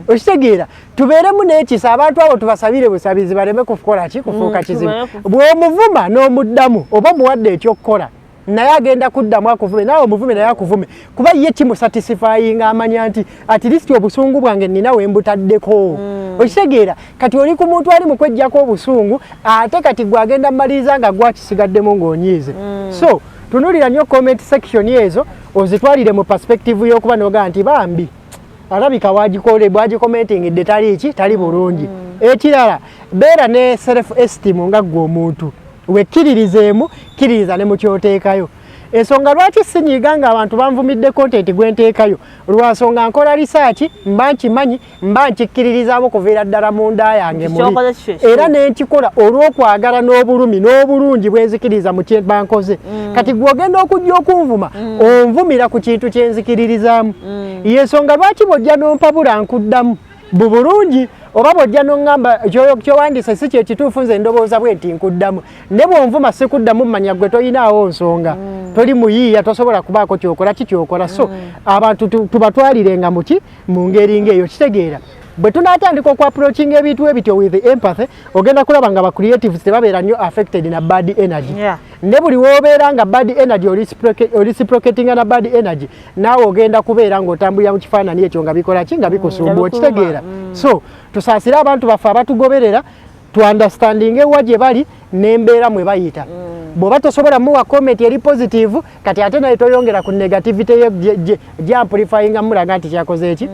Speaker 3: Okitegeera? Tubeeremu n'ekisa. Abantu abo tubasabire busabizi baleme kukola ki, kufuuka kizibu. Bw'omuvuma n'omuddamu, oba omuwadde ekyokukola, naye agenda kuddamu akuvume, naawe omuvume naye akuvume, kuba ye kimusatisfyinga, amanya nti at least obusungu bwange nina we mbutaddeko. Okitegeera? Kati oli ku muntu ali mu kweggyako obusungu, ate kati gwe agenda mmaliriza nga gwakisigaddemu ng'onyiize. So tunulira nnyo comment section ezo, ozitwalire mu perspective y'okuba nogaa nti bambi alabika wagikole bwagicommentingidde tali ki, tali bulungi. Ekirala, beera ne self esteem nga ggwe omuntu, wekkiririzeemu, kkiririza ne mu kyoteekayo. Ensonga lwaki sinyiiga nga abantu banvumidde content gwe nteekayo, lwansonga nkola research, mba nkimanyi, mba nkikkiririzaamu kuviira ddala mu nda yange muli.
Speaker 4: Kyokoze kikyo.
Speaker 3: Era nenkikola olw'okwagala n'obulumi n'obulungi bwenzikiriza mu kye bankoze. Kati gwe ogenda okujja okunvuma, onvumira ku kintu kyenzikiririzaamu. Yensonga lwaki bw'ojja n'ompabula nkuddamu bubulungi, oba bw'ojja n'oŋŋamba kyowandiise si kyekituufu, nze ndowooza bwe nti, nkuddamu. Ne bw'onvuma sikuddamu, mmanya gwe toyinaawo nsonga, toli muyiiya, tosobola kubaako kyokola ki kyokola. So abantu tubatwalirenga muki, mu ngeri ng'eyo. Kitegeera? Bwe tunaatandika okuapproachinga ebintu ebityo with empathy, ogenda kulaba nga ba creatives tebabeera nnyo affected na bad energy. Ne buli woobeera nga bad energy oreciprocatinga na bad energy, naawe ogenda kubeera ng'otambulira mu kifaananyi ekyo nga bikola ki, nga bikusumba.
Speaker 4: Nga bikuluma.
Speaker 3: Okitegeera? So tusaasire abantu baffe abatugoberera, tuunderstandinge wa gye bali n'embeera mwe bayita. Bw'oba tosobola muwa comment eri positive, kati ate naye toyongera ku negativity ye gyamplifyinga, mulaga nti kyakoze eki.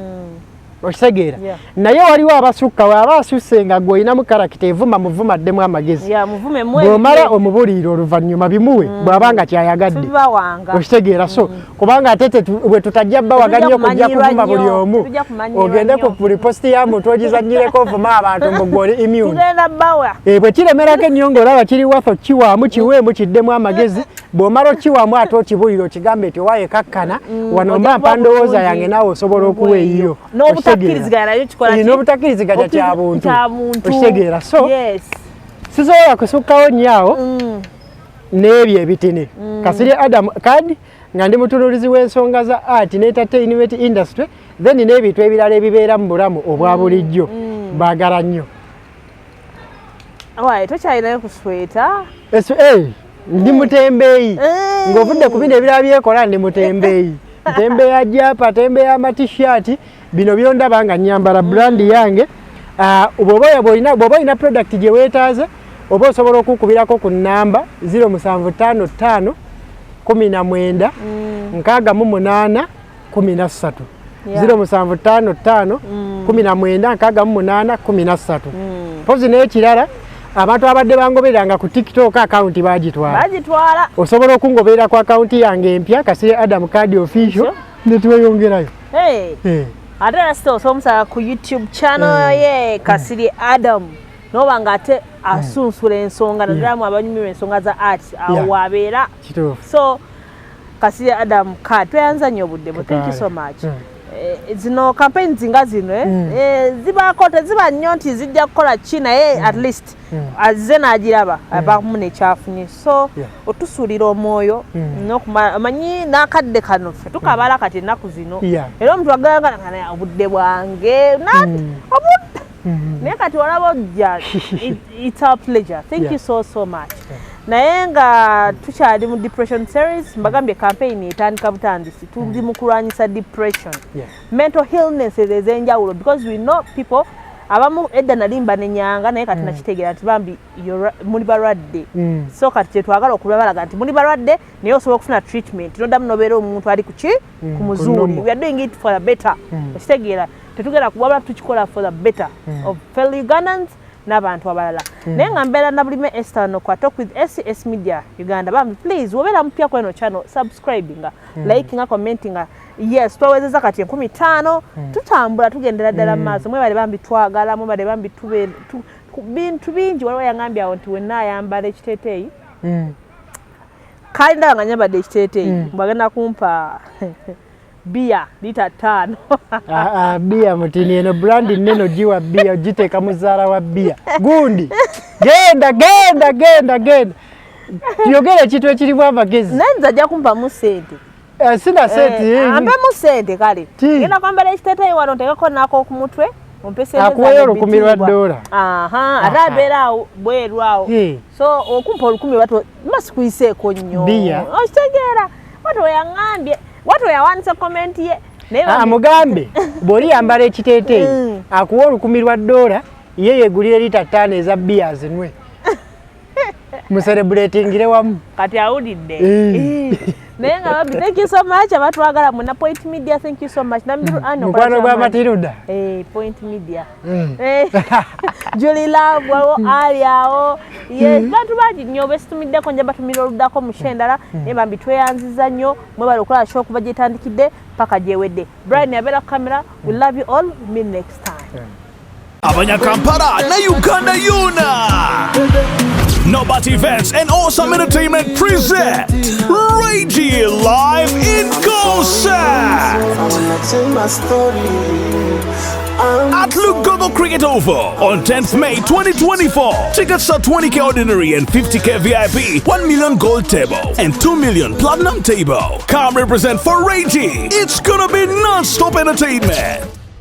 Speaker 3: Okitegeera?
Speaker 4: Yeah.
Speaker 3: Naye waliwo abasukka, waaba asusse nga gwe olinamu character evuma, muvuma addemu amagezi.
Speaker 4: Ya, muvume mwe.
Speaker 3: Bw'omala omubuliira, oluvannyuma bimuwe bw'aba nga kyayagadde.
Speaker 4: Tubibawanga.
Speaker 3: Okitegeera? So kubanga ate bwe tutajja bawaga
Speaker 4: Tetujja
Speaker 3: nnyo kujja
Speaker 4: kumanyirwa
Speaker 3: kuvuma buli
Speaker 4: nnyo.
Speaker 3: omu.
Speaker 4: Tetujja kumanyirwa
Speaker 3: Ogende ku
Speaker 4: nnyo.
Speaker 3: buli post ya muntu ogizannyireko ovuma abantu mbu gwe oli immune.
Speaker 4: Tugenda bawa.
Speaker 3: Bwe kiremerako ennyo ng'olaba kiri waffe, kiwaamu, kiweemu kiddemu amagezi. Bw'omala okiwaamu, ate okibulira, okigambe nti owaaye kakkana wano,
Speaker 4: Ojja
Speaker 3: mba
Speaker 4: kuba
Speaker 3: mpa ndowooza
Speaker 4: bulungi.
Speaker 3: yange, naawe osobola okuwa eyiyo.
Speaker 4: N'obutakkiriziganya nayo kikola ki?
Speaker 3: N'obutakkiriziganya kya buntu.
Speaker 4: Kya buntu.
Speaker 3: Okitegeera? So
Speaker 4: yes.
Speaker 3: sisobola kusukkawo nnyo awo n'ebyo ebitini. Kasirye Adam Card, nga ndi mutunuulizi w'ensonga za art ne entertainment industry, then n'ebintu ebirala ebibeera mu bulamu obwa bulijjo. Baagala nnyo.
Speaker 4: Waye tokyalinayo kusweta.
Speaker 3: Ndi mutembeeyi. Ng'ovudde ku bino ebirala byekola, ndi mutembeeyi. Ntembeya japa, ntembeya amatishaati. Bino byondaba nga nyambala brand yange. Ah, bw'oba olina product gye weetaaze, oba osobola okukubirako ku namba 0755 19 68 13. 0755 19 68 13. Mpozi n'ekirala, abantu abadde bangobereranga ku TikTok, akawunti bagitwala.
Speaker 4: Bagitwala.
Speaker 3: Osobola okungoberera ku akawunti yange empya, Kasirye Adam Card Official, netweyongerayo.
Speaker 4: Hey.
Speaker 3: Eh.
Speaker 4: Ate era still osobola omusanga ku YouTube channel ye, Kasirye Adam, noba nga ate asunsula ensonga, naddala mu abanyumirwa ensonga za art, awo wabeera.
Speaker 3: Kituufu.
Speaker 4: So Kasirye Adam Card, tweyanza nnyo obudde bwe, thank you so much. Zino campaigns nga zino zibaako, teziba nnyo nti zijja kukola ki, naye at least azze n'agiraba, abamu nekyafunye, so otusuulira omwoyo omanyi n'akadde kano ffe tukabala kati ennaku zino. Era omuntu agamba nga obudde bwange obudde, naye kati olaba ojja. It's our pleasure, thank you so so much. Naye nga tukyali mu depression series, mbagambye campaign etandika butandisi, tuli mu kulwanyisa depression, mental illnesses ez'enjawulo, because we know people abamu edda nali mbanenyanga, naye kati nakitegeera nti bambi muli balwadde. So kati kyetwagala okubalaga nti muli balwadde, naye osobola okufuna treatment noddamu nobeera omuntu ali kuki ku muzuuli.
Speaker 3: Normal.
Speaker 4: We are doing it for the better. Okitegeera, tetugenda kuwabula, tukikola for the better of fellow Ugandans n'abantu abalala. Naye nga mbeera na Bulime Esther no kwa Talk with SCS Media Uganda. Bambi please, wobeera mupya kweno channel, subscribinga, likinga, commentinga. Yes, twawezeza kati 5000, tutambula tugendera ddala mu maaso. Mwebale bambi, twagala mwebale bambi, tube bintu bingi. Waliwo yangambye awo nti wenna ayambala ekiteeteeyi, kali ndaba nga nyambadde ekiteeteeyi, mbwagenda kumpa biya lita 5.
Speaker 3: Ah, ah, biya mutini, eno brand nnene, ogiwa biya, ogiteeka muzaala wa biya gundi. Genda, genda, genda, genda, yogera ekintu ekirimu amagezi.
Speaker 4: Naye nze ajja kumpamu sente.
Speaker 3: Eh, sina sente.
Speaker 4: Ampemu sente kale.
Speaker 3: Ti.
Speaker 4: Ngenda kwambala ekiteeteeyi wano, ntekeko nako ku mutwe, ompe sente.
Speaker 3: Akuweyo
Speaker 4: Zange
Speaker 3: 1,000 lwa
Speaker 4: bitiibwa.
Speaker 3: dola.
Speaker 4: Aha, ate abeera awo bweru awo. So okumpa 1,000 bato mba sikuyiseeko nnyo.
Speaker 3: Biya.
Speaker 4: Okitegeera, wato weyaŋŋambye, wato weyawanise comment ye, naye
Speaker 3: Ah, mugambe bw'oli yambala ekiteeteeyi, akuwa 1,000 lwa dola, ye yegulire lita 5 eza biya azinwe, muserebuletingire wamu.
Speaker 4: Kati awulidde. Naye nga bambi, thank you so much abatwagala mwena. Point Media, thank you so much. Namiru ano.
Speaker 3: Mukwano gwa Matilda.
Speaker 4: Point Media. Julie Love, waliwo ali awo. Yes, bantu bangi nnyo besitumiddeko, nja batumira oluddako mu show endala. Naye bambi tweyanziza nnyo, mwebale okukola show okuva gyetandikidde paka gyewedde. Brian abeera ku kamera. We love you all, meet next time.
Speaker 1: Abanyakampala na Uganda yona. Nobat Events and Awesome Entertainment present Ray G Live in Concert
Speaker 5: I wanna tell my story. I'm
Speaker 1: at Lugogo Cricket Oval on 10th May 2024. Tickets are 20K ordinary and 50K VIP, 1 million gold table, and 2 million platinum table. Come represent for Ray G. It's gonna be non-stop entertainment.